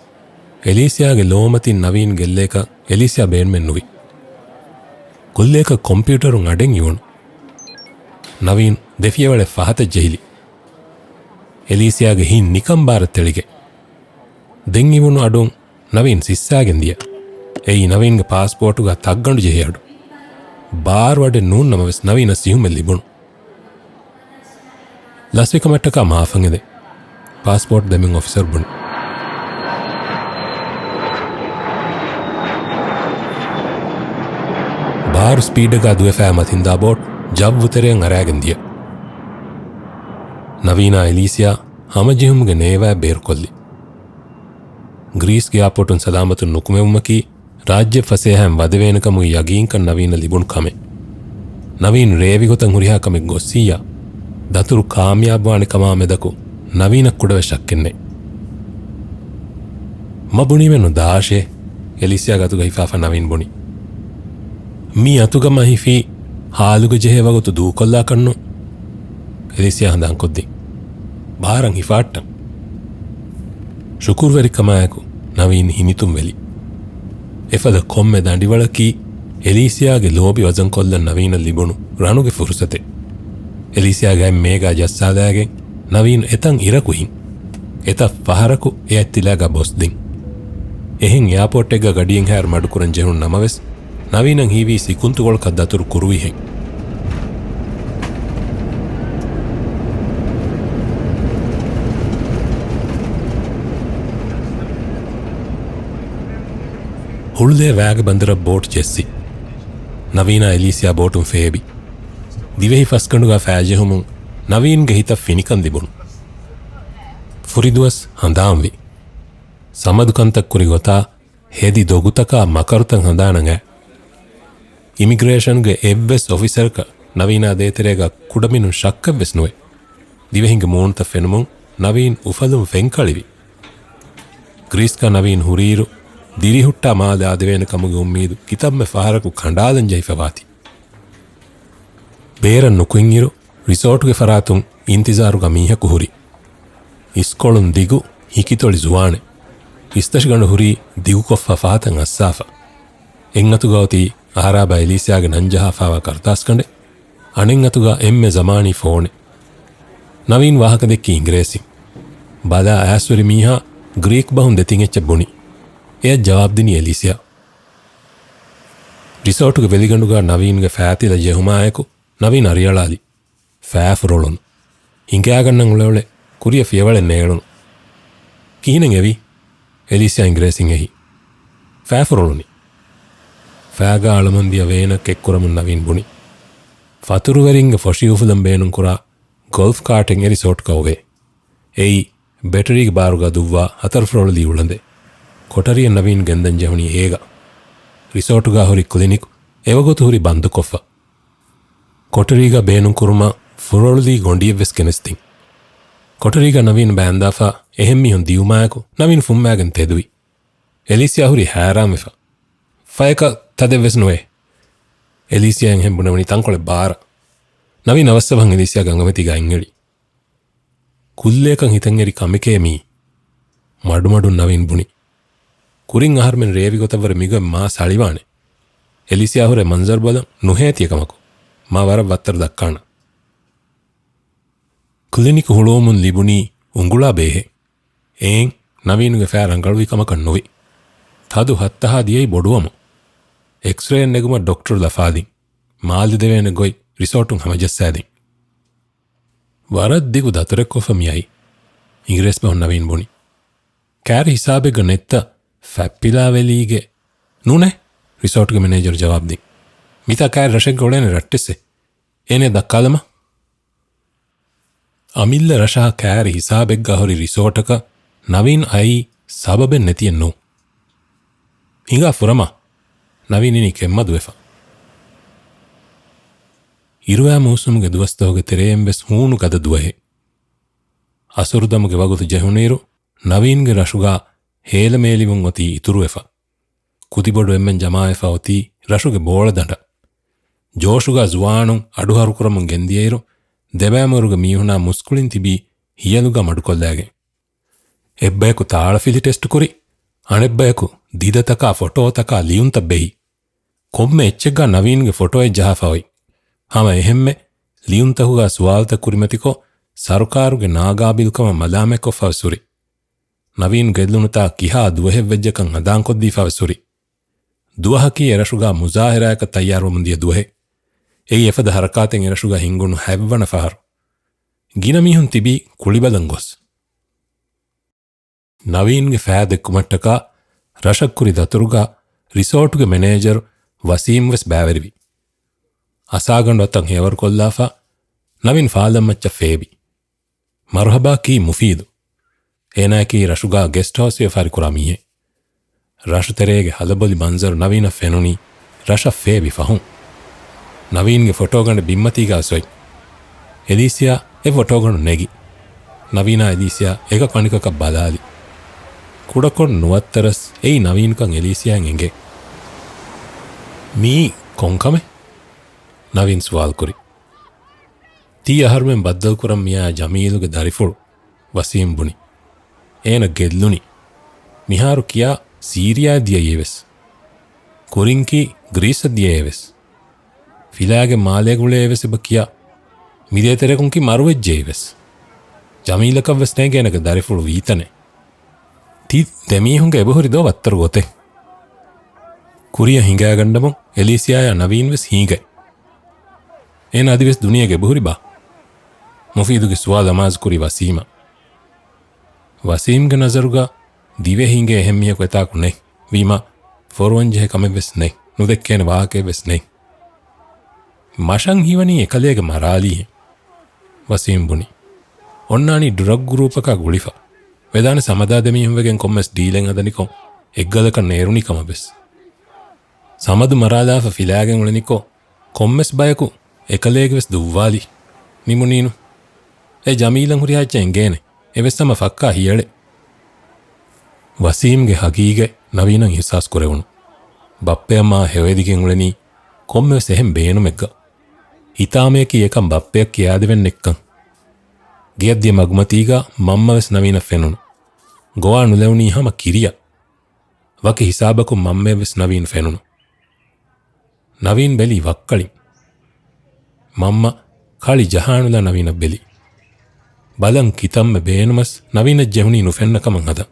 އެލީސިއާގެ ލޯމަތިން ނަވީން ގެއްލޭކަން އެލީސިއާ ބޭނުމެއް ނުވި. ކުއްލިއަކަށް ކޮމްޕިއުޓަރުން އަޑެއް އިވުނު. ނަވީން ދެފިޔަވަޅެއް ފަހަތަށް ޖެހިލި. އެލީސިއާގެ ހިތް ނިކަން ބާރަށް ތެޅިގެން. ދެން އިވުނު އަޑުން ނަވީން ސިއްސާގެން ދިޔަ. އެއީ ނަވީންގެ ޕާސްޕޯޓުގަ ތައްގަނޑު ޖެހޭ އަޑު. ބާރު އަޑެއް ނޫން ނަމަވެސް ނަވީނަށް ސިހުމެއް ލިބުނު. ލަސްވިކަމަށްޓަކާ މާފަށް އެދެން. ޕާސްޕޯޓް ދެމެން އޮފިސަރު ބުނި. ބާރު ސްޕީޑަކާ ދުވެފައި މަތިންދާ ބޯޓް ޖައްވު ތެރެއަށް އަރާގެން ދިޔަ. ނަވީނާ އެލީސިއާ ހަމަޖެހުމުގެ ނޭވާއެއް ބޭރުކޮށްލި. ގްރީސްގެ އެއާޕޯޓުން ސަލާމަތުން ނުކުމެވުމަކީ، ރާއްޖެ ފަސޭހައިން ވަދެވޭނެކަމުގެ ޔަގީންކަން ނަވީނަށް ލިބުނު ކަމެއް. ނަވީން ރޭވިގޮތަށް ހުރިހާ ކަމެއް ގޮއްސިއްޔާ، ދަތުރު ކާމިޔާބުވާނެ ކަމާ މެދަކު ނަވީނަށް ކުޑަވެސް ޝައްކެއް ނެތް. މަ ބުނީމެއްނު ދާށޭ، އެލީސިއާގެ އަތުގަ ހިފާފަ ނަވީން ބުނި. މި އަތުގަ މަ ހިފީ ހާލުގަ ޖެހޭ ވަގުތު ދޫކޮށްލާކަށްނު. އެލީސިއާ ހަނދާންކޮށްދިން. ބާރަށް ހިފާއްޓަން. ޝުކުރުވެރިކަމާއެކު ނަވީން ހިނިތުންވެލި. އެފަދަ ކޮންމެ ދަނޑިވަޅަކީ އެލީސިއާގެ ލޯބި ވަޒަންކޮށްލަން ނަވީނަށް ލިބުނު ރަނުގެ ފުރުސަތެއް. އެލީސިއާ ގައިމޭގާ ޖައްސާލާގެން ނަވީން އެތަން އިރަކު ހިން. އެތައް ފަހަރަކު އެއަށް ތިލާގާ ބޮސްދިން. އެހެން އެއާޕޯޓެއްގަ ގަޑިއެއްހާއިރު މަޑުކުރަން ޖެހުނު ނަމަވެސް، ނަވީނަށް ހީވީ ސިކުންތުކޮޅަކަށް ދަތުރު ކުރުވިހެން. ހުޅުލޭ ވާގެ ބަނދަރަށް ބޯޓް ޖެއްސި. ނަވީނާ އެލީސިއާ ބޯޓުން ފޭބި. ދިވެހި ފަސްގަނޑުގަ ފައިޖެހުމުން ނަވީންގެ ހިތަށް ފިނިކަން ލިބުނު. ފުރިދުވަސް ހަނދާންވި. ސަމަދު ކަންތައް ކުރި ގޮތާ ހެދި ދޮގުތަކާ މަކަރުތައް ހަނދާނަށް އައި. އިމިގްރޭޝަންގެ އެއްވެސް އޮފިސަރަކަށް ނަވީނާ ދޭތެރޭގަ ކުޑަމިނުން ޝައްކެއްވެސް ނުވެ. ދިވެހިންގެ މޫނުތައް ފެނުމުން ނަވީން އުފަލުން ފެންކަޅިވި. ގްރީސްގަ ނަވީން ހުރިއިރު، ދިރިހުއްޓާ މާލެ އާދެވޭނެ ކަމުގެ އުއްމީދު ކިތަންމެ ފަހަރަކު ކަނޑާލަން ޖެހިފަ ވާތީ. ބޭރަށް ނުކުތްއިރު، ރިސޯޓުގެ ފަރާތުން އިންތިޒާރުގަ މީހަކު ހުރި. އިސްކޮޅުން ދިގު، ހިކިތޮޅި ޒުވާނެއް. އިސްތަށިގަނޑު ހުރީ ދިގުކޮށްފަ ފަހަތަށް އައްސާފަ. އެއްއަތުގަ އޮތީ އާރާބާ އެލީސިއާގެ ނަންޖަހާފާވާ ކަރުތާސްގަނޑެއް. އަނެއް އަތުގަ އެންމެ ޒަމާނީ ފޯނެއް. ނަވީން ވާހަކަ ދެއްކީ އިނގިރޭސިން. ބަލާ އައިސްހުރި މީހާ ގްރީކް ބަހުން ދެތިން އެއްޗެއް ބުނި. އެޔަށް ޖަވާބު ދިނީ އެލީސިއާ. ރިސޯޓުގެ ވެލިގަނޑުގަ ނަވީންގެ ފައިތިލަ ޖެހުމާއެކު ނަވީން އަރިއަޅާލި. ފައި ފުރޮޅުނު. ހިނގާގަންނަން އުޅެއުޅެ ކުރިއަށް ފިޔަވަޅެއް ނޭޅުނު. ކިހިނެއް އެވީ؟ އެލީސިއާ އިނގިރޭސިން އެހި. ފައި ފުރޮޅުނީ. ފައިގާ އަޅަމުން ދިޔަ ވޭނަށް ކެއްކުރަމުން ނަވީން ބުނި. ފަތުރުވެރިންގެ ފޮށި އުފުލަން ބޭނުންކުރާ ގޮލްފް ކާޓެއް އެ ރިސޯޓްގަ އޮވޭ. އެއީ ބެޓަރީގެ ބާރުގަ ދުއްވާ ހަތަރު ފުރޮޅުލީ އުޅަނދެއް. ކޮޓަރިއަށް ނަވީން ގެންދަން ޖެހުނީ އޭގަ. ރިސޯޓުގަ ހުރި ކްލިނިކް އެވަގުތު ހުރި ބަންދުކޮށްފަ. ކޮޓަރީގަ ބޭނުންކުރުމަށް ފުރޮޅުލީ ގޮނޑިއެއްވެސް ގެނެސްދިން. ކޮޓަރީގަ ނަވީން ބާންދާފަ އެހެން މީހުން ދިޔުމާއެކު ނަވީން ފުންމާގެން ތެދުވި. އެލީސިއާ ހުރީ ހައިރާންވެފަ. ފަޔަކަށް ތަދެއްވެސް ނުވޭ. އެލީސިއާއަށް އެހެން ބުނެވުނީ ތަންކޮޅެއް ބާރަށް. ނަވީން އަވަސްއަވަހަށް އެލީސިއާގެ އަނގަމެތީގަ އަތްއެޅި. ކުއްލިއަކަށް ހިތަށްއެރި ކަމެކޭ މީ. މަޑުމަޑުން ނަވީން ބުނި. ކުރިން އަހަރުމެން ރޭވި ގޮތަށްވުރެ މިގޮތް މާ ސަޅިވާނެ. އެލީސިއާ ހުރެ މަންޒަރު ބަލަން ނުހޭތި އެކަމަކު. މާ ވަރަށް ވައްތަރު ދައްކާނަން. ކްލިނިކް ހުޅުވުމުން ލިބުނީ އުނގުޅާ ބޭހެއް. އެއިން ނަވީނުގެ ފައި ރަނގަޅުވި ކަމަކަށް ނުވި. ތަދު ހައްތަހާ ދިޔައީ ބޮޑުވަމުން. އެކްސްރޭއެއް ނެގުމަށް ޑޮކްޓަރު ލަފާލިން. މާލެ ދެވޭނެ ގޮތް ރިސޯޓުން ހަމަޖައްސާދިން. ވަރަށް ދިގު ދަތުރެއްކޮށްފަ މިއައީ. އިނގިރޭސި ބަހުން ނަވީން ބުނި. ކާރި ހިސާބެއްގަ ނެތްތަ ފަތްޕިލާވެލީގެ ނޫނޭ؟ ރިސޯޓުގެ މެނޭޖަރު ޖަވާބު ދިން. މިތާ ކާރި ރަށެއްގަ އުޅޭނެ ރައްޓެއްސެއް. އޭނެ ދައްކާލަމާ. އަމިއްލަ ރަށާ ކާރި ހިސާބެއްގަ ހުރި ރިސޯޓަކަށް ނަވީން އައީ ސަބަބެއް ނެތިއެއް ނޫން. ހިނގާ ފުރަމާ. ނަވީން އިނީ ކެތްމަދުވެފަ. އިރުވާ މޫސުމުގެ ދުވަސްތަކުގެ ތެރެއިން ވެސް ހޫނު ގަދަ ދުވަހެއް. އަސުރުދަމުގެ ވަގުތު ޖެހުނުއިރު، ނަވީންގެ ރަށުގަ ހޭލަމޭލިވުން އޮތީ އިތުރުވެފަ. ކުދިބޮޑު އެންމެން ޖަމާވެފަ އޮތީ ރަށުގެ ބޯޅަދަނޑަށް. ޖޯޝުގަ ޒުވާނުން އަޑުހަރުކުރަމުން ގެންދިޔައިރު، ދެބައިމީހުންގެ މީހުނާ މުސްކުޅިން ތިބީ ހިޔަލުގަ މަޑުކޮށްލާގެން. އެއްބަޔަކު ތާޅަފިލި ޓެސްޓުކުރި، އަނެއްބަޔަކު ދިދަތަކާ ފޮޓޯތަކާ ލިޔުންތައް ބެހި. ކޮންމެ އެއްޗެއްގަ ނަވީންގެ ފޮޓޯއެއް ޖަހާފަ އޮތް. ހަމަ އެހެންމެ ލިޔުންތަކުގަ ސުވާލުތައް ކުރިމަތިކޮށް، ސަރުކާރުގެ ނާގާބިލްކަމަށް މަލާމަތްކޮށްފަވެސް ހުރި. ނަވީން ގެއްލުނުތާ ކިހާ ދުވަހެއްވެއްޖެކަން ހަނދާންކޮށްދީފަވެސް ހުރި. ދުވަހަކީ އެރަށުގަ މުޒާހިރާއަކަށް ތައްޔާރުވަމުން ދިޔަ ދުވަހެއް. އެއީ އެފަދަ ހަރަކާތެއް އެރަށުގަ ހިންގުނު ހަތްވަނަ ފަހަރު. ގިނަ މީހުން ތިބީ ކުޅިބަލަން ގޮސް. ނަވީންގެ ފައި ދެއްކުމަށްޓަކާ ރަށަށް ކުރި ދަތުރުގަ ރިސޯޓުގެ މެނޭޖަރު ވަސީމް ވެސް ބައިވެރިވި. އަސާގަނޑު އަތަށް ހޭވަރުކޮށްލާފަ ނަވީން ފާލަން މައްޗަށް ފޭބި. މަރުހަބާ ކީ މުފީދު. އޭނާއަކީ ރަށުގަ ގެސްޓް ހައުސް ވިޔަފާރި ކުރާ މީހެއް. ރަށުތެރޭގެ ހަލަބޮލި މަންޒަރު ނަވީނަށް ފެނުނީ ރަށަށް ފޭބި ފަހުން. ނަވީންގެ ފޮޓޯގަނޑެއް ބިންމަތީގަ އޮތް. އެލީސިއާ އެ ފޮޓޯގަނޑު ނެގި. ނަވީނާ އެލީސިއާ އެކަކު އަނެކަކަށް ބަލާލި. ކުޑަކޮށް ނުވައްތަރަސް އެއީ ނަވީންކަން އެލީސިއާއަށް އެނގޭ. މީ ކޮންކަމެއް؟ ނަވީން ސުވާލުކުރި. ތީ އަހަރުމެން ބައްދަލުކުރަން މިއާ ޖަމީލުގެ ދަރިފުޅު، ވަސީމް ބުނި. އޭނަ ގެއްލުނީ. މިހާރު ކިޔާ ސީރިޔާ ދިޔައީވެސް. ކުރިންކީ ގްރީސަށް ދިޔައޭވެސް. ފިލާގެ މާލޭގުޅޭވެސް އެބަ ކިޔާ. މިދޭތެރެކުންކީ މަރުވެއްޖެއީވެސް. ޖަމީލަކަށްވެސް ނޭނގޭނެގެ ދަރިފުޅު ވީތަނެއް. ތި ދެމީހުންގެ އެބަހުރި ދޯ ވައްތަރު ގޮތެއް. ކުރިއަށް ހިނގާގަންނަމުން އެލީސިއާޔާ ނަވީން ވެސް ހީގަތް. އޭނަ އަދިވެސް ދުނިޔޭގެ އެބަހުރި ބާ؟ މުފީދުގެ ސުވާލު އަމާޒުކުރީ ވަސީމަށް. ވަސީމްގެ ނަޒަރުގަ ދިވެހި އިނގޭ އެހެން މީހަކު އެތާކު ނެތް ވީމާ، ފޮރުވަންޖެހޭ ކަމެއްވެސް ނެތް، ނުދެއްކޭނެ ވާހަކައެއްވެސް ނެތް. މަށަށް ހީވަނީ އެކަލޭގެ މަރާލީހެން، ވަސީމް ބުނި. އޮންނާނީ ޑްރަގް ގްރޫޕަކާ ގުޅިފަ. ވެދާނެ ސަމަދާ ދެމީހުން ވެގެން ކޮންމެސް ޑީލެއް ހަދަނިކޮށް އެއްގަލަކަށް ނޭރުނީ ކަމަށްވެސް. ސަމަދު މަރާލާފަ ފިލާގެން އުޅެނިކޮށް، ކޮންމެސް ބަޔަކު އެކަލޭގެވެސް ދުއްވާލި. ނިމުނީނު. އެ ޖަމީލަށް ހުރިހާ އެއްޗެއް އެނގޭނެ. އެވެސް ހަމަ ފައްކާ ހިޔަޅެއް. ވަސީމްގެ ހަގީގަތް ނަވީނަށް އިހްސާސް ކުރެވުނު. ބައްޕަޔަށް މާ ހެޔޮއެދިގެން އުޅެނީ ކޮންމެވެސް އެހެން ބޭނުމެއްގަ. ހިތާމަޔަކީ އެކަން ބައްޕަޔަށް ކިޔާދެވެން ނެތްކަން. ގެޔަށް ދިޔަ މަގުމަތީގަ މަންމަވެސް ނަވީނަށް ފެނުނު. ގޮވާ ނުލެވުނީ ހަމަ ކިރިޔަށް. ވަކި ހިސާބަކުން މަންމަޔަށްވެސް ނަވީން ފެނުނު. ނަވީން ބެލީ ވައްކަޅިން. މަންމަ ކަޅި ޖަހާނުލާ ނަވީނަށް ބެލި. ބަލަން ކިތަންމެ ބޭނުމަސް ނަވީނަށް ޖެހުނީ ނުފެންނަ ކަމަށް ހަދަން.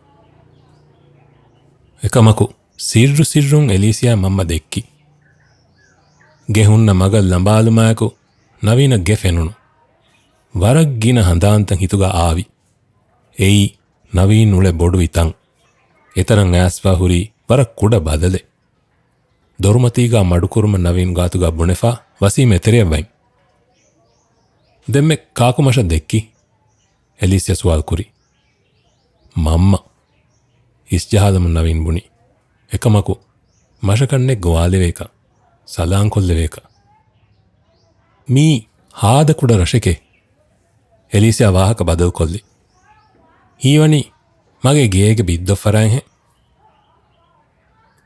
އެކަމަކު، ސިއްރު ސިއްރުން އެލީސިއާ މަންމަ ދެއްކި. ގެ ހުންނަ މަގަށް ލަނބާލުމާއެކު، ނަވީނަށް ގެ ފެނުނު. ވަރަށް ގިނަ ހަނދާންތައް ހިތުގަ އާވި. އެއީ، ނަވީން އުޅެ ބޮޑުވި ތަން. އެތަނަށް އައިސްފަ ހުރީ ވަރަށް ކުޑަ ބަދަލެއް. ދޮރުމަތީގާ މަޑުކުރުމަށް ނަވީން ގާތުގާ ބުނެފަ ވަސީމް އެތެރެއަށް ވަން. ދެންމެ ކާކު މަށަށް ދެއްކި؟ އެލީސިއާ ސުވާލު ކުރި. މަންމަ. އިސްޖަހާލަމުން ނަވީން ބުނި. އެކަމަކު، މަށަކަށް ނެތް ގޮވާލެވޭކަށް، ސަލާން ކޮށްލެވޭކަށް. މީ ހާދަ ކުޑަ ރަށެކޭ. އެލީސިއާ ވާހަކަ ބަދަލުކޮށްލި. ހީވަނީ މަގޭ ގޭގެ ބިއްދޮށް ފަރާތްހެން.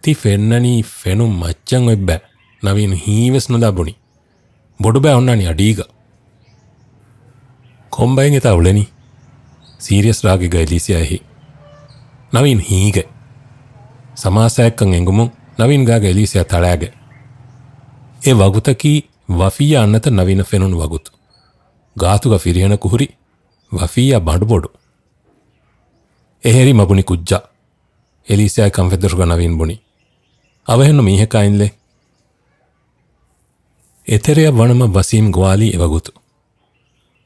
ތި ފެންނަނީ ފެނުން މައްޗަށް އޮތްބައި، ނަވީން ހީވެސް ނުލާ ބުނި. ބޮޑުބައި އޮންނާނީ އަޑީގަ. ކޮންބައެއް އެތާ އުޅެނީ؟ ސީރިއަސް ރާގެއްގަ އެލީސިއާ އެހި. ނަވީން ހީގަތް. ސަމާސާއެއްކަން އެނގުމުން ނަވީން ގާގަ އެލީސިއާ ތަޅާގަތް. އެ ވަގުތަކީ ވަފިއްޔާ އަންނަތަން ނަވީނަށް ފެނުނު ވަގުތު. ގާތުގަ ފިރިހެނަކު ހުރި ވަފިއްޔާ ބަނޑުބޮޑު. އެހެރީ މަ ބުނި ކުއްޖާ. އެލީސިއާގެ ކަންފަތުރުގަ ނަވީން ބުނި. އަވަހެއްނު މީހަކާ އިންލެ. އެތެރެއަށް ވަނުމަށް ވަސީމް ގޮވާލީ އެވަގުތު.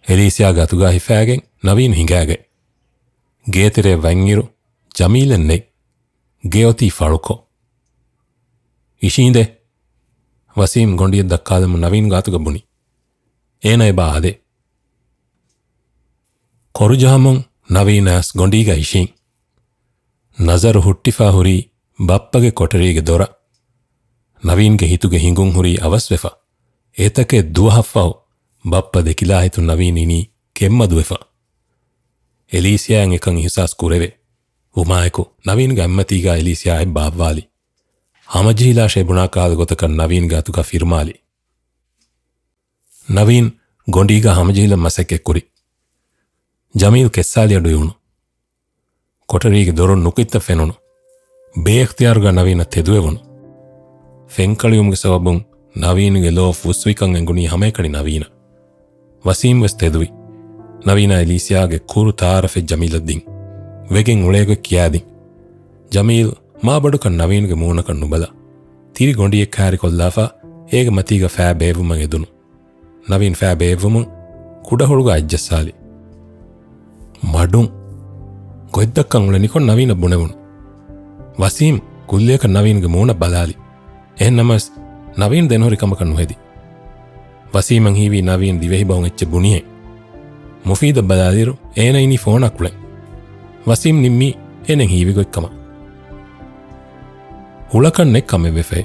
އެލީސިއާގެ އަތުގާ ހިފާގެން ނަވީން ހިނގާގަތް. ގޭތެރެއަށް ވަންއިރު ޖަމީލެއް ނެތް. ގެ އޮތީ ފަޅުކޮށް. އިށީނދެ. ވަސީމް ގޮނޑިއެއް ދައްކާލަމުން ނަވީން ގާތުގަ ބުނި. އޭނަ އެބަ އާދޭ. ކޮރުޖަހަމުން ނަވީން އައިސް ގޮނޑީގަ އިށީން. ނަޒަރު ހުއްޓިފަ ހުރީ ބައްޕަގެ ކޮޓަރީގެ ދޮރަށް. ނަވީންގެ ހިތުގެ ހިނގުން ހުރީ އަވަސްވެފަ. އެތަކެއް ދުވަހަށްފަހު ބައްޕަ ދެކިލާ ހިތުން ނަވީން އިނީ ކެތްމަދުވެފަ. އެލީސިއާއަށް އެކަން އިހުސާސް ކުރެވޭ. ވުމާއެކު ނަވީންގެ އަތްމަތީގާ އެލީސިއާ އަތް ބާއްވާލި. ހަމަޖެހިލާށޭ ބުނާ ކަހަލަ ގޮތަކަށް ނަވީންގެ އަތުގަ ފިރުމާލި. ނަވީން ގޮނޑީގަ ހަމަޖެހިލަން މަސައްކަތްކުރި. ޖަމީލް ކެއްސާލި އަޑު އިވުނު. ކޮޓަރީގެ ދޮރުން ނުކުތްތައް ފެނުނު. ބޭއިޚްތިޔާރުގަ ނަވީނަށް ތެދުވެވުނު. ފެންކަޅިވުމުގެ ސަބަބުން ނަވީންގެ ލޯ ފުސްވިކަން އެނގުނީ ހަމައެކަނި ނަވީނަށް. ވަސީމް ވެސް ތެދުވި. ނަވީނާ އެލީސިއާގެ ކުރު ތައާރަފެއް ޖަމީލަށް ދިން. ވެގެން އުޅޭގޮތް ކިޔާދިން. ޖަމީލް މާބޮޑަކަށް ނަވީންގެ މޫނަކަށް ނުބަލާ، ތިރި ގޮނޑިއެއް ކާރިކޮށްލާފަ، އޭގެ މަތީގަ ފައި ބޭއްވުމަށް އެދުނު. ނަވީން ފައި ބޭއްވުމުން ކުޑަހުޅުގަ އަތްޖައްސާލި. މަޑުން. ގޮތްދައްކަން އުޅެނިކޮށް ނަވީނަށް ބުނެވުނު. ވަސީމް ކުއްލިއަކަށް ނަވީންގެ މޫނަށް ބަލާލި. އެހެން ނަމަވެސް، ނަވީން ދެންހުރި ކަމަކަށް ނުހެދި. ވަސީމަށް ހީވީ ނަވީން ދިވެހިބަހުން އެއްޗެއް ބުނިހެން. މުފީދަށް ބަލާލިއިރު، އޭނަ އިނީ ފޯނާ ކުޅެން. ވަސީމް ނިންމީ އޭނަ ހީވި ގޮތްކަމަށް. ހުޅަކަށް ނެތް ކަމެއް ވެފައޭ،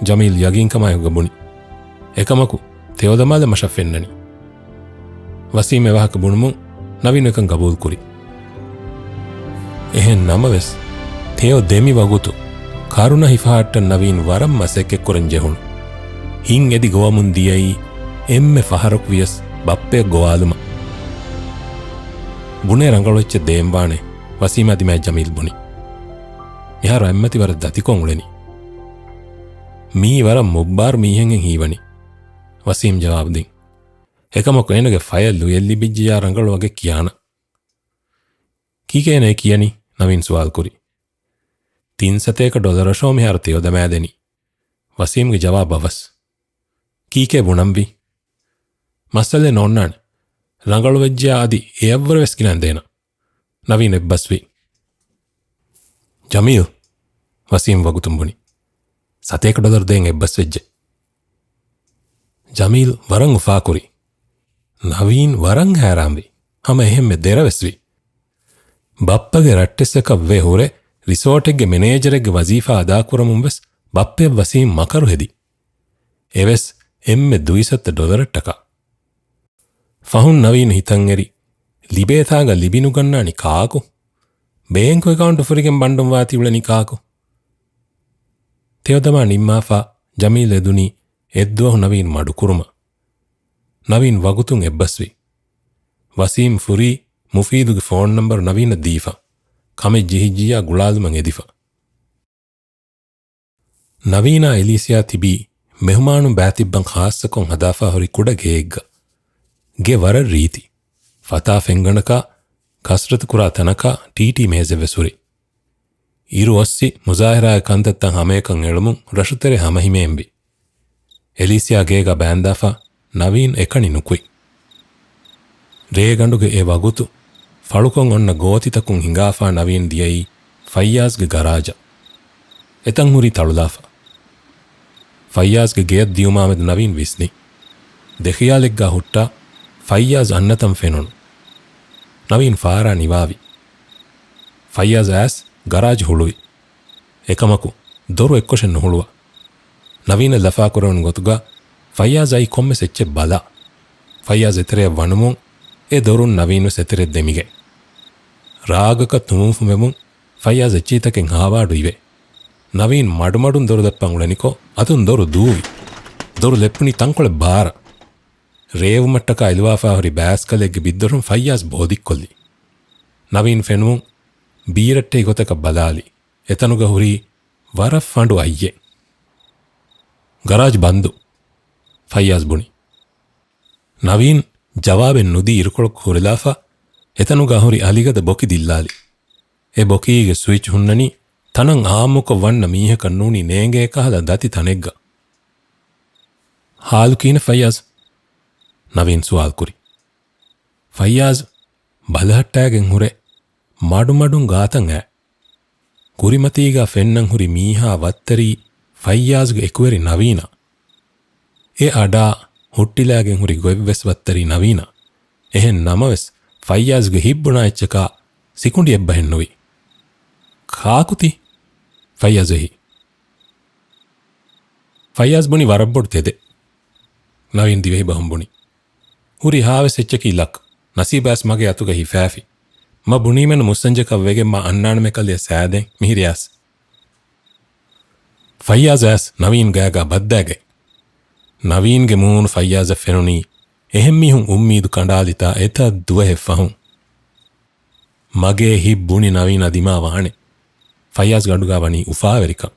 ޖަމީލް ޔަގީންކަމާއެކުގަ ބުނި. އެކަމަކު، ތެޔޮދަމާލަން މަށަށް ފެންނަނީ. ވަސީމް އެވާހަކަ ބުނުމުން ނަވީން އެކަން ގަބޫލުކުރި. އެހެން ނަމަވެސް، ތެޔޮ ދެމި ވަގުތު ކަރުނަ ހިފަހައްޓަން ނަވީން ވަރަށް މަސައްކަތްކުރަން ޖެހުނު. ހިތް އެދި ގޮވަމުން ދިޔައީ އެންމެ ފަހަރަކު ވިޔަސް ބައްޕަޔަށް ގޮވާލުމަށް. ބުނޭ ރަނގަޅު އެއްޗެއް ދޭންވާނެ، ވަސީމާ ދިމާއަށް ޖަމީލް ބުނި. މިހާރު އަތްމަތި ވަރަށް ދަތިކޮށް އުޅެނީ. މީ ވަރަށް މުއްބާރު މީހެއްހެން ހީވަނީ. ވަސީމް ޖަވާބު ދިން. އެކަމަކު އޭނަގެ ފަޔަށް ލުޔެއް ލިބިއްޖެޔާ ރަނގަޅު ވަގެއް ކިޔާނަން. ކީކޭ އޭނަ ކިޔަނީ؟ ނަވީން ސުވާލު ކުރި. ތިން ސަތޭކަ ޑޮލަރަށޯ މިހާރު ތެޔޮ ދަމާދެނީ. ވަސީމްގެ ޖަވާބު އަވަސް. ކީކޭ ބުނަންވީ؟ މައްސަލައެއް ނޯންނާނެ. ރަނގަޅުވެއްޖެޔާ އަދި އެއަށްވުރެ ވެސް ގިނަ އިނދޭނަން. ނަވީން އެއްބަސްވި. ޖަމީލް، ވަސީމް ވަގުތުން ބުނި. ސަތޭކަ ޑޮލަރު ދޭން އެއްބަސްވެއްޖެ. ޖަމީލް ވަރަށް އުފާކުރި. ނަވީން ވަރަށް ހައިރާންވި. ހަމަ އެހެންމެ ދެރަވެސްވި. ބައްޕަގެ ރައްޓެއްސަކަށް ވެ ހުރެ ރިސޯޓެއްގެ މެނޭޖަރެއްގެ ވަޒީފާ އަދާކުރަމުން ވެސް ބައްޕަޔަށް ވަސީމް މަކަރު ހެދި. އެވެސް އެންމެ ދުއިސައްތަ ޑޮލަރަށްޓަކާ. ފަހުން ނަވީން ހިތަށްއެރި، ލިބޭތާގަ ލިބިނުގަންނާނީ ކާކު؟ ބޭންކު އެކައުންޓު ފުރިގެން ބަންޑުން ވާތީ އުޅެނީ ކާކު؟ ތެޔޮދަމާ ނިންމާފަ ޖަމީލް އެދުނީ އެއްދުވަހު ނަވީން މަޑުކުރުމަށް. ނަވީން ވަގުތުން އެއްބަސްވި. ވަސީމް ފުރީ މުފީދުގެ ފޯން ނަންބަރު ނަވީނަށް ދީފަ. ކަމެއް ޖެހިއްޖިއްޔާ ގުޅާލުމަށް އެދިފަ. ނަވީނާ އެލީސިއާ ތިބީ މެހުމާނުން ބާތިއްބަން ޚާއްޞަކޮށް ހަދާފާ ހުރި ކުޑަ ގެއެއްގަ. ގެ ވަރަށް ރީތި. ފަތާ ފެންގަނޑަކާ، ކަސްރަތު ކުރާ ތަނަކާ ޓީޓީ މޭޒެއްވެސް ހުރި. އިރު އޮއްސި މުޒާހިރާގެ ކަންތައްތައް ހަމަޔަކަށް އެޅުމުން ރަށުތެރެ ހަމަހިމޭންވި. އެލީސިއާ ގޭގަ ބާންދާފަ ނަވީން އެކަނި ނުކުތް. ރޭގަނޑުގެ އެ ވަގުތު ފަޅުކޮށް އޮންނަ ގޯތިތަކުން ހިނގާފާ ނަވީން ދިޔައީ ފައްޔާޒްގެ ގަރާޖަށް. އެތަން ހުރީ ތަޅުލާފަ. ފައްޔާޒްގެ ގެޔަށް ދިޔުމާމެދު ނަވީން ވިސްނި. ދެޚިޔާލެއްގާ ހުއްޓާ ފައްޔާޒް އަންނަތަން ފެނުނު. ނަވީން ފާރާ ނިވާވި. ފައްޔާޒް އައިސް ގަރާޖް ހުޅުވި. އެކަމަކު، ދޮރު އެއްކޮށެއް ނުހުޅުވާ. ނަވީނަށް ލަފާކުރެވުނު ގޮތުގަ ފައްޔާޒް އައީ ކޮންމެސް އެއްޗެއް ބަލާ. ފައްޔާޒް އެތެރެއަށް ވަނުމުން، އެ ދޮރުން ނަވީން ވެސް އެތެރެއަށް ދެމިގެން. ރާގަކަށް ތުނބު ފުމެމުން ފައްޔާޒް އެއްޗެހިތަކެއް ހާވާޑު އިވޭ. ނަވީން މަޑުމަޑުން ދޮރު ދައްޕަން އުޅެނިކޮށް، އަތުން ދޮރު ދޫވި. ދޮރު ލެއްޕުނީ ތަންކޮޅެއް ބާރަށް. ރޭވުމަށްޓަކާ އެލުވާފާ ހުރި ބާސްކަލެއްގެ ބިއްދޮރުން ފައްޔާޒް ބޯދިއްކޮށްލި. ނަވީން ފެނުމުން ބީރައްޓެހި ގޮތަކަށް ބަލާލި. އެތަނުގަ ހުރީ ވަރަށް ފަނޑު އައްޔެއް. ގަރާޖް ބަންދު. ފައްޔާޒް ބުނި. ނަވީން ޖަވާބެއް ނުދީ އިރުކޮޅަކު ހުރެލާފަ، އެތަނުގަ ހުރި އަލިގަދަ ބޮކި ދިއްލާލި. އެ ބޮކީގެ ސުއިޗް ހުންނަނީ ތަނަށް އާއްމުކޮށް ވަންނަ މީހަކަށް ނޫނީ ނޭނގޭ ކަހަލަ ދަތި ތަނެއްގަ. ހާލު ކިހިނެއް ފައްޔާޒް؟ ނަވީން ސުވާލު ކުރި. ފައްޔާޒް ބަލަހައްޓާގެން ހުރެ މަޑުމަޑުން ގާތަށް އައި. ކުރިމަތީގަ ފެންނަން ހުރި މީހާ ވައްތަރީ ފައްޔާޒްގެ އެކުވެރި ނަވީނާ. އެ އަޑާ ހުއްޓިލާގެން ހުރި ގޮތްވެސް ވައްތަރީ ނަވީނާ. އެހެން ނަމަވެސް، ފައްޔާޒްގެ ހިތް ބުނާ އެއްޗަކާ ސިކުނޑި އެއްބަހެއް ނުވި. ކާކުތީ؟ ފައްޔާޒް އެހި. ފައްޔާޒް ބުނި ވަރަށް ބޮޑު ތެދެއް. ނަވީން ދިވެހި ބަހުން ބުނި. ހުރިހާވެސް އެއްޗަކީ ލަކް. ނަސީބާސް މަގޭ އަތުގަ ހިފާފި. މަ ބުނީމެން މުއްސަންޖަކަށް ވެގެން މަ އަންނާނަމޭ ކަލޭ ސާދެން މިހިރިއާސް. ފައްޔާޒާސް ނަވީން ގާގާ ބައްދާގަތް. ނަވީންގެ މޫނު ފައްޔާޒަށް ފެނުނީ އެހެން މީހުން އުއްމީދު ކަނޑާލިތާ އެތައް ދުވަހެއް ފަހުން. މަގޭ ހިތް ބުނި ނަވީނާ ދިމާ ވާނެ. ފައްޔާޒް ގަނޑުގާ ވަނީ އުފާވެރިކަން.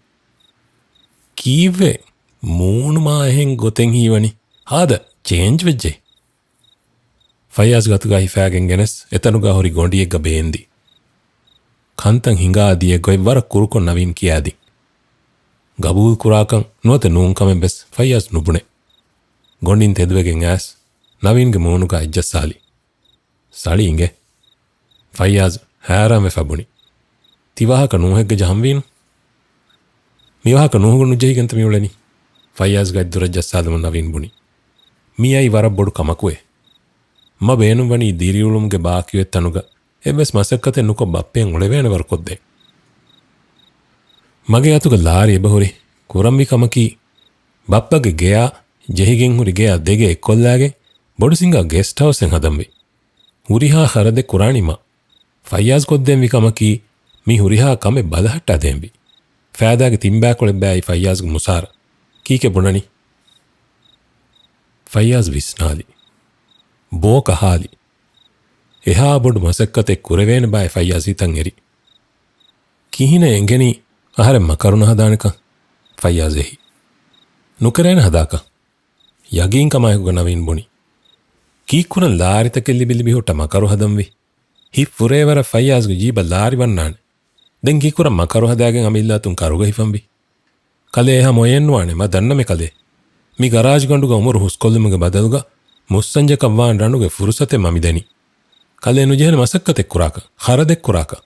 ކީއްވެ؟ މޫނު މާ އެހެން ގޮތެއް ހީވަނީ. ހާދަ ޗޭންޖް ވެއްޖެ. ފައްޔާޒް ގަތުގަ ހިފާގެން ގެނެސް އެތަނުގަ ހުރި ގޮނޑިއެއްގަ ބޭންދި. ކަންތައް ހިނގާ ދިޔަ ގޮތް ވަރަށް ކުރުކޮށް ނަވީން ކިޔާދިން. ގަބޫލު ކުރާކަން ނުވަތަ ނޫން ކަމެއް ވެސް ފައްޔާޒް ނުބުނެ. ގޮނޑިން ތެދުވެގެން އައިސް ނަވީންގެ މޫނުގަ އަތްޖައްސާލި. ސަޅި އިނގޭ. ފައްޔާޒް ހައިރާންވެފަ ބުނި. ތި ވާހަކަ ނޫހެއްގަ ޖަހަންވީނު؟ މި ވާހަކަ ނޫހުގަ ނުޖެހިގެންތަ މިއުޅެނީ؟ ފައްޔާޒް ގަތްދުރަށް ޖައްސާލަމުން ނަވީން ބުނި. މިއައީ ވަރަށް ބޮޑު ކަމަކުއޭ. މަ ބޭނުންވަނީ ދިރިއުޅުމުގެ ބާކީވެ ތަނުގަ އެއްވެސް މަސައްކަތެއް ނުކޮށް ބައްޕައެއް އުޅެވޭނެ ވަރު ކޮށްދޭ. މަގޭ އަތުގަ ލާރި އެބަހުރި. ކުރަންވީ ކަމަކީ، ބައްޕަގެ ގެޔާ ޖެހިގެން ހުރި ގެޔާ ދެގެ އެއްކޮށްލާގެން ބޮޑު ސިނގާ ގެސްޓް ހައުސްއެއް ހަދަންވީ. ހުރިހާ ޚަރަދެއް ކުރާނީ މަ. ފައްޔާޒް ކޮށްދޭންވީ ކަމަކީ، މި ހުރިހާ ކަމެއް ބަލަހައްޓާ ދޭންވީ. ފައިދާގެ ތިންބައިކުޅަ އެއްބައި ފައްޔާޒްގެ މުސާރަ. ކީކޭ ބުނަނީ؟ ފައްޔާޒް ވިސްނާލި. ބޯ ކަހާލި. އެހާ ބޮޑު މަސައްކަތެއް ކުރެވޭނެ ބާއޭ ފައްޔާޒް ހިތަށް އެރި. ކިހިނެއް އެނގެނީ އަހަރެން މަކަރު ނަހަދާނެކަން؟ ފައްޔާޒް އެހި. ނުކެރޭނެ ހަދާކަށް. ޔަގީންކަމާއެކުގަ ނަވީން ބުނި. ކީއްކުރަން ލާރިތަކެއް ލިބި ލިބި ހުއްޓަ މަކަރު ހަދަންވީ؟ ހިތް ފުރޭވަރަށް ފައްޔާޒްގެ ޖީބަށް ލާރި ވަންނާނެ. ދެން ކީއްކުރަން މަކަރު ހަދާގެން އަމިއްލަ އަތުން ކަރުގަ ހިފަންވީ؟ ކަލޭ އެހާ މޮޔައެއްނުވާނެ މަ ދަންނަމޭ ކަލޭ. މި ގަރާޖް ގަނޑުގަ އުމުރު ހުސްކޮށްލުމުގެ ބަދަލުގަ މުއްސަންޖަކަށް ވާން ރަނުގެ ފުރުސަތެއް މަ މިދެނީ. ކަލޭ ނުޖެހޭނެ މަސައްކަތެއް ކުރާކަށް، ޚަރަދެއް ކުރާކަށް.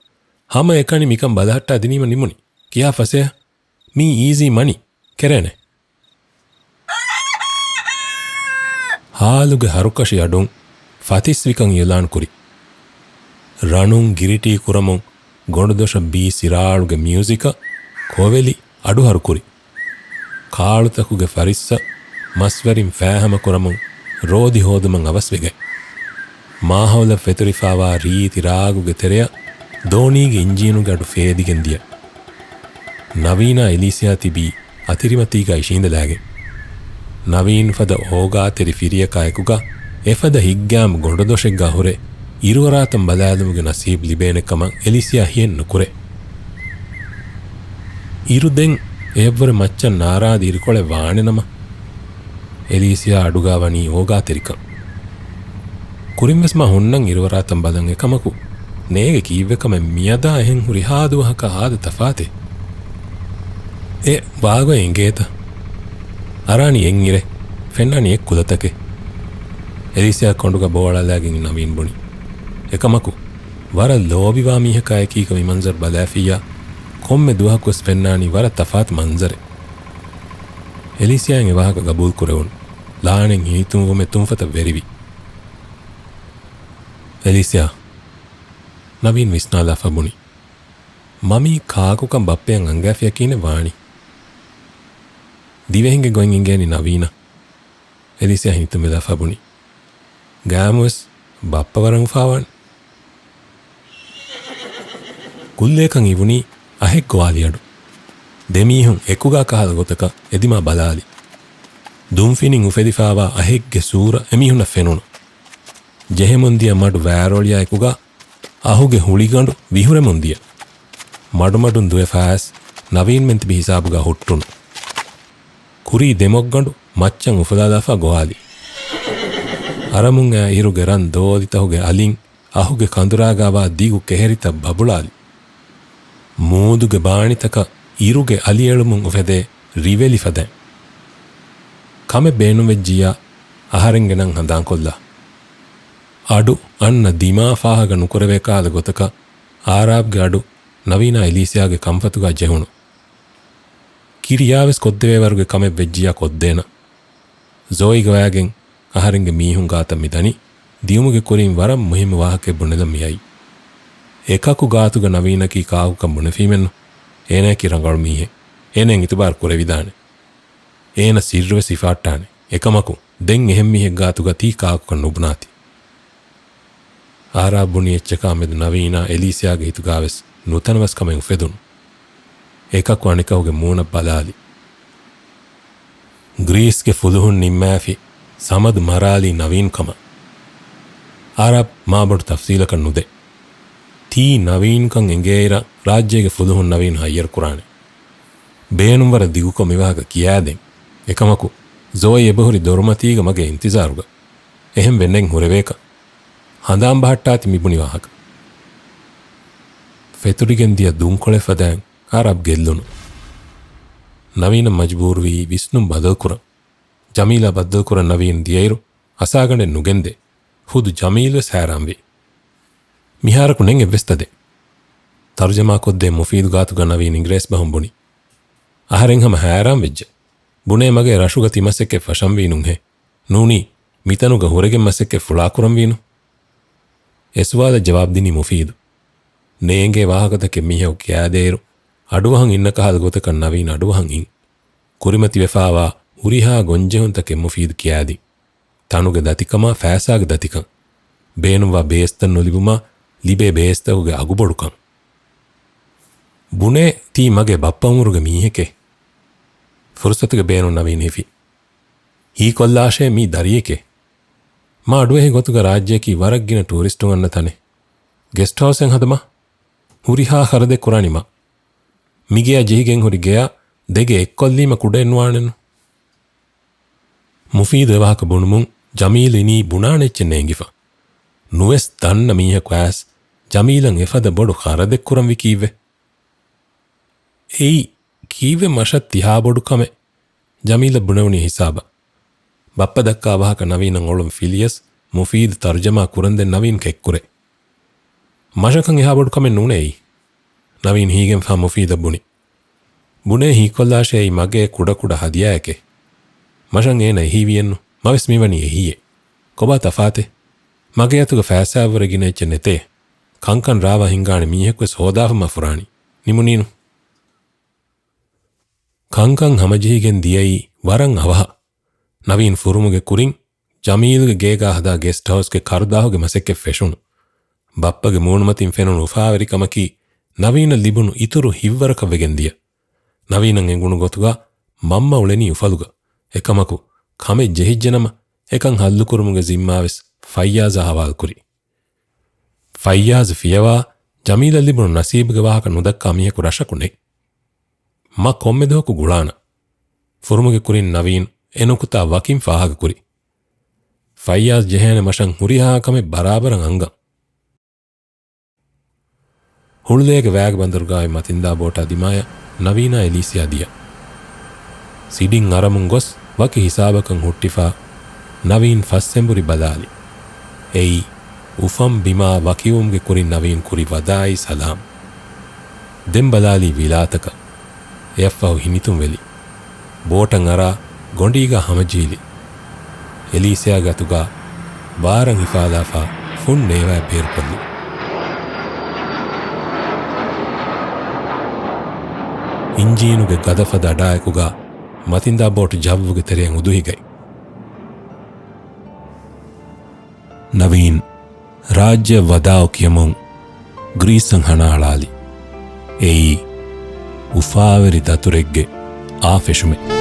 ހަމައެކަނި މިކަން ބަލަހައްޓާ ދިނީމަ ނިމުނީ. ކިހާ ފަސޭހަ؟ މީ އީޒީ މަނީ. ކެރޭނެ. ހާލުގެ ހަރުކަށި އަޑުން ފަތިސްވިކަން އިއުލާން ކުރި. ރަނުން ގިރިޓީ ކުރަމުން ގޮނޑުދޮށަށް ބީ ސިރާޅުގެ މިއުޒިކަށް ކޮވެލި އަޑުހަރު ކުރި. ކާޅުތަކުގެ ފަރިއްސަ މަސްވެރިން ފާހަމަ ކުރަމުން ރޯދި ހޯދުމަށް އަވަސްވެގެން. މާހައުލަށް ފެތުރިފާވާ ރީތި ރާގުގެ ތެރެއަށް ދޯނީގެ އިންޖީނުގެ އަޑު ފޭދިގެން ދިޔަ. ނަވީނާ އެލީސިއާ ތިބީ އަތިރިމަތީގަ އިށީނދެލާގެން. ނަވީން ފަދަ އޯގާތެރި ފިރިޔަކާއެކުގަ އެފަދަ ހިތްގައިމު ގޮނޑުދޮށެއްގަ ހުރެ އިރުއަރާތަން ބަލާލުމުގެ ނަސީބު ލިބޭނެ ކަމަށް އެލީސިއާ ހިޔެއް ނުކުރޭ. އިރު ދެން އެއަށްވުރެ މައްޗަށް ނާރާދި އިރުކޮޅެއް ވާނެ ނަމަ، އެލީސިއާ އަޑުގާ ވަނީ އޯގާތެރިކަން. ކުރިންވެސް މާ ހުންނަން އިރުވަރާތަން ބަލަން އެކަމަކު، ނޭގެ ކީއްވެކަމެއް މިއަދާ އެހެން ހުރިހާ ދުވަހަކަށް އާދަ ތަފާތެއް؟ އެ ވާގޮތް އެނގޭތަ؟ އަރާނީ އެއްއިރެއް، ފެންނާނީ އެއްކުލަތަކެއް. އެލީސިއާ ކޮނޑުގަ ބޯ އަޅާލާގެން ނަވީން ބުނި. އެކަމަކު، ވަރަށް ލޯބިވާ މީހަކާ އެކީގަ މި މަންޒަރު ބަލާފިއްޔާ، ކޮންމެ ދުވަހަކުވެސް ފެންނާނީ ވަރަށް ތަފާތު މަންޒަރެއް. އެލީސިއާއަށް އެ ވާހަކަ ގަބޫލުކުރެވުނު. ލާނެތް ހިނިތުންވުމެއް ތުންފަތަށް ވެރިވި. އެލީސިއާ، ނަވީން ވިސްނާލާފަ ބުނި. މަ މީ ކާކުކަން ބައްޕައަށް އަންގައިފިޔަކީނެއް ވާނީ. ދިވެހިންގެ ގޮތް އިނގޭނީ ނަވީނަށް. އެލީސިއާ ހިނިތުންވެލާފަ ބުނި. ގައިމުވެސް ބައްޕަ ވަރަށް އުފާވާނެ. ކުއްލޭކަން އިވުނީ އަހެއް ގޮވާލި އަޑު. ދެމީހުން އެކުގާ ކަހަލަ ގޮތަކަށް އެދިމާ ބަލާލި. ދުންފިނިން އުފެދިފާވާ އަހެއްގެ ސޫރަ އެމީހުންނަށް ފެނުނު. ޖެހެމުން ދިޔަ މަޑު ވާރޯޅިއާ އެކުގާ އަހުގެ ހުޅިގަނޑު ވިހުރެމުން ދިޔަ. މަޑުމަޑުން ދުވެފައިސް ނަވީންމެން ތިބި ހިސާބުގާ ހުއްޓުނު. ކުރީ ދެމޮށްގަނޑު މައްޗަށް އުފުލާލާފަ ގޮވާލި. އަރަމުން އައި އިރުގެ ރަން ދޯލިތަހުގެ އަލިން އަހުގެ ކަނދުރާގާވާ ދިގު ކެހެރިތައް ބަބުޅާލި. މޫދުގެ ބާނިތަކަށް އިރުގެ އަލިއެޅުމުން އުފެދޭ ރިވެލި ފަދައިން. ކަމެއް ބޭނުންވެއްޖިއްޔާ އަހަރެންގެ ނަން ހަނދާންކޮށްލާ. އަޑު އަންނަ ދިމާ ފާހަގަ ނުކުރެވޭ ކަހަލަ ގޮތަކަށް އާރާބްގެ އަޑު ނަވީނާ އެލީސިއާގެ ކަންފަތުގާ ޖެހުނު. ކިރިޔާވެސް ކޮށްދެވޭވަރުގެ ކަމެއް ވެއްޖިއްޔާ ކޮށްދޭނަން. ޒޯއި ގޮވާގެން އަހަރެންގެ މީހުން ގާތަށް މި ދަނީ ދިޔުމުގެ ކުރިން ވަރަށް މުހިއްމު ވާހަކައެއް ބުނެލަން މިއައީ. އެކަކު ގާތުގަ ނަވީނަކީ ކާކުކަން ބުނެފީމެއްނު. އޭނަޔަކީ ރަނގަޅު މީހެއް. އޭނައަށް އިތުބާރު ކުރެވިދާނެ. އޭނަ ސިއްރުވެސް ހިފާއްޓާނެ. އެކަމަކު، ދެން އެހެން މީހެއް ގާތުގަ ތީ ކާކުކަން ނުބުނާތި. އާރާބް ބުނި އެއްޗަކާ މެދު ނަވީނާ އެލީސިއާގެ ހިތުގާވެސް ނުތަނަވަސްކަމެއް އުފެދުނު. އެކަކު އަނެކަކުގެ މޫނަށް ބަލާލި. ގްރީސްގެ ފުލުހުން ނިންމާފި ސަމަދު މަރާލީ ނަވީން ކަމަށް. އާރާބް މާބޮޑު ތަފްސީލަކަށް ނުދޭ. ތީ ނަވީންކަން އެނގޭއިރަށް ރާއްޖޭގެ ފުލުހުން ނަވީން ހައްޔަރު ކުރާނެ. ބޭނުންވަރަށް ދިގުކޮށް މިވާހަކަ ކިޔާދޭން. އެކަމަކު، ޒޯއި އެބަހުރި ދޮރުމަތީގަ މަގޭ އިންތިޒާރުގަ. އެހެން ވެންނެން ހުރެވޭކަށް. ހަނދާން ބަހައްޓާތި މިބުނި ވާހަކަ. ފެތުރިގެން ދިޔަ ދުންކޮޅެއް ފަދައިން އާރާބް ގެއްލުނު. ނަވީނަށް މަޖުބޫރުވީ ވިސްނުން ބަދަލުކުރަން. ޖަމީލާ ބައްދަލުކުރަން ނަވީން ދިޔައިރު، އަސާގަނޑެއް ނުގެންދޭ. ހުދު ޖަމީލްވެސް ހައިރާންވި. މިހާރަކު ނެތް އެއްވެސް ތަދެއް. ތަރުޖަމާކޮށްދޭ މުފީދު ގާތުގަ ނަވީން އިނގިރޭސި ބަހުން ބުނި. އަހަރެން ހަމަ ހައިރާން ވެއްޖެ. ބުނޭ މަގޭ ރަށުގަ ތިމަސެއްކެއް ފަށަންވީ ނޫންހޭ. ނޫނީ، މިތަނުގަ ހުރެގެން މަސެއްކެއް ފުޅާކުރަންވީނު. އެ ސުވާލަށް ޖަވާބު ދިނީ މުފީދު. ނޭނގޭ ވާހަކަތަކެއް މީހަކު ކިޔާދޭއިރު، އަޑުއަހަން އިންނަ ކަހަލަ ގޮތަކަށް ނަވީން އަޑުއަހަން އިން. ކުރިމަތިވެފާވާ ހުރިހާ ގޮންޖެހުންތަކެއް މުފީދު ކިޔާދިން. ތަނުގެ ދަތިކަމާ ފައިސާގެ ދަތިކަން. ބޭނުންވާ ބޭސްތައް ނުލިބުމާ ލިބޭ ބޭސްތަކުގެ އަގުބޮޑުކަން. ބުނޭ ތީ މަގޭ ބައްޕަ އުމުރުގެ މީހެކޭ. ފުރުސަތުގެ ބޭނުން ނަވީން ހިފި. ހީކޮށްލާށޭ މީ ދަރިއެކޭ. މާ އަޑުއެހި ގޮތުގަ ރާއްޖެއަކީ ވަރަށް ގިނަ ޓޫރިސްޓުން އަންނަ ތަނެއް. ގެސްޓް ހައުސްއެއް ހަދަމާ. ހުރިހާ ޚަރަދެއް ކުރާނީ މާ. މިގެއަށް ޖެހިގެން ހުރި ގެޔަށް ދެގެ އެއްކޮށްލީމަ ކުޑައެއް ނުވާނެނު. މުފީދު އެވާހަކަ ބުނުމުން ޖަމީލް އިނީ ބުނާނެ އެއްޗެއް ނޭނގިފަ. ނުވެސް ދަންނަ މީހަކު އައިސް ޖަމީލަށް އެފަދަ ބޮޑު ޚަރަދެއް ކުރަންވީ ކީއްވެ؟ އެއީ ކީއްވެ މަށަށް ތިހާ ބޮޑު ކަމެއް؟ ޖަމީލަށް ބުނެވުނީ ހިސާބަށް. ބައްޕަ ދައްކާ ވާހަކަ ނަވީނަށް އޮޅުން ފިލިޔަސް މުފީދު ތަރުޖަމާ ކުރަންދެން ނަވީން ކެއްކުރޭ. މަށަކަށް އެހާ ބޮޑު ކަމެއް ނޫނޭ އެއީ. ނަވީން ހީގެންފާ މުފީދަށް ބުނި. ބުނޭ ހީކޮށްލާށޭ އެއީ މަގޭ ކުޑަކުޑަ ހަދިޔާއެކޭ. މަށަށް އޭނަ އެހީވިއެއްނު، މަވެސް މިވަނީ އެހީއެއް. ކޮބާ ތަފާތެއް؟ މަގޭ އަތުގަ ފައިސާއަށްވުރެ ގިނަ އެއްޗެއް ނެތޭ. ކަންކަން ރާވާ ހިންގާނެ މީހަކުވެސް ހޯދާފަ މަ ފުރާނީ. ނިމުނީނު. ކަންކަން ހަމަޖެހިގެން ދިޔައީ ވަރަށް އަވަހަށް. ނަވީން ފުރުމުގެ ކުރިން ޖަމީލްގެ ގޭގާ ހަދާ ގެސްޓް ހައުސްގެ ކަރުދާހުގެ މަސައްކަތް ފެށުނު. ބައްޕަގެ މޫނުމަތިން ފެނުނު އުފާވެރިކަމަކީ ނަވީނަށް ލިބުނު އިތުރު ހިތްވަރަކަށް ވެގެން ދިޔަ. ނަވީނަށް އެނގުނު ގޮތުގަ މަންމަ އުޅެނީ އުފަލުގަ. އެކަމަކު، ކަމެއް ޖެހިއްޖެނަމަ، އެކަން ހައްލުކުރުމުގެ ޒިންމާވެސް ފައްޔާޒާ ހަވާލުކުރި. ފައްޔާޒް ފިޔަވާ، ޖަމީލަށް ލިބުނު ނަސީބުގެ ވާހަކަ ނުދައްކާ މީހަކު ރަށަކު ނެތް. މަ ކޮންމެ ދުވަހަކު ގުޅާނަ. ފުރުމުގެ ކުރިން ނަވީން އެ ނުކުތާ ވަކިން ފާހަގަކުރި. ފައްޔާޒް ޖެހޭނެ މަށަށް ހުރިހާ ކަމެއް ބަރާބަރަށް އަންގަން. ހުޅުލޭގެ ވައިގެ ބަނދަރުގާއި މަތިންދާ ބޯޓާ ދިމާޔަށް ނަވީނާ އެލީސިޔާ ދިޔަ. ސިޑިން އަރަމުން ގޮސް ވަކި ހިސާބަކަށް ހުއްޓިފާ ނަވީން ފަސްއެނބުރި ބަލާލި. އެއީ، އުފަން ބިމާ ވަކިވުމުގެ ކުރިން ނަވީން ކުރި ވަދާއީ ސަލާމް. ދެން ބަލާލީ ވިލާތަކަށް. އެއަށްފަހު ހިނިތުންވެލި. ބޯޓަށް އަރާ ގޮނޑީގާ ހަމަޖީލި. އެލީސިޔާގެ އަތުގާ ބާރަށް ހިފާލާފާ ފުން ނޭވާއެއް ބޭރުކޮށްލި. އިންޖީނުގެ ގަދަފަދަ އަޑާއެކުގާ މަތިންދާ ބޯޓު ޖައްވުގެ ތެރެއިން އުދުހިގަތް. ނަވީން ރާއްޖެއަށް ވަދާޢު ކިޔަމުން ގްރީސްއަށް ހަނާ އަޅާލި. އެއީ، އުފާވެރި ދަތުރެއްގެ އާ ފެށުމެއް.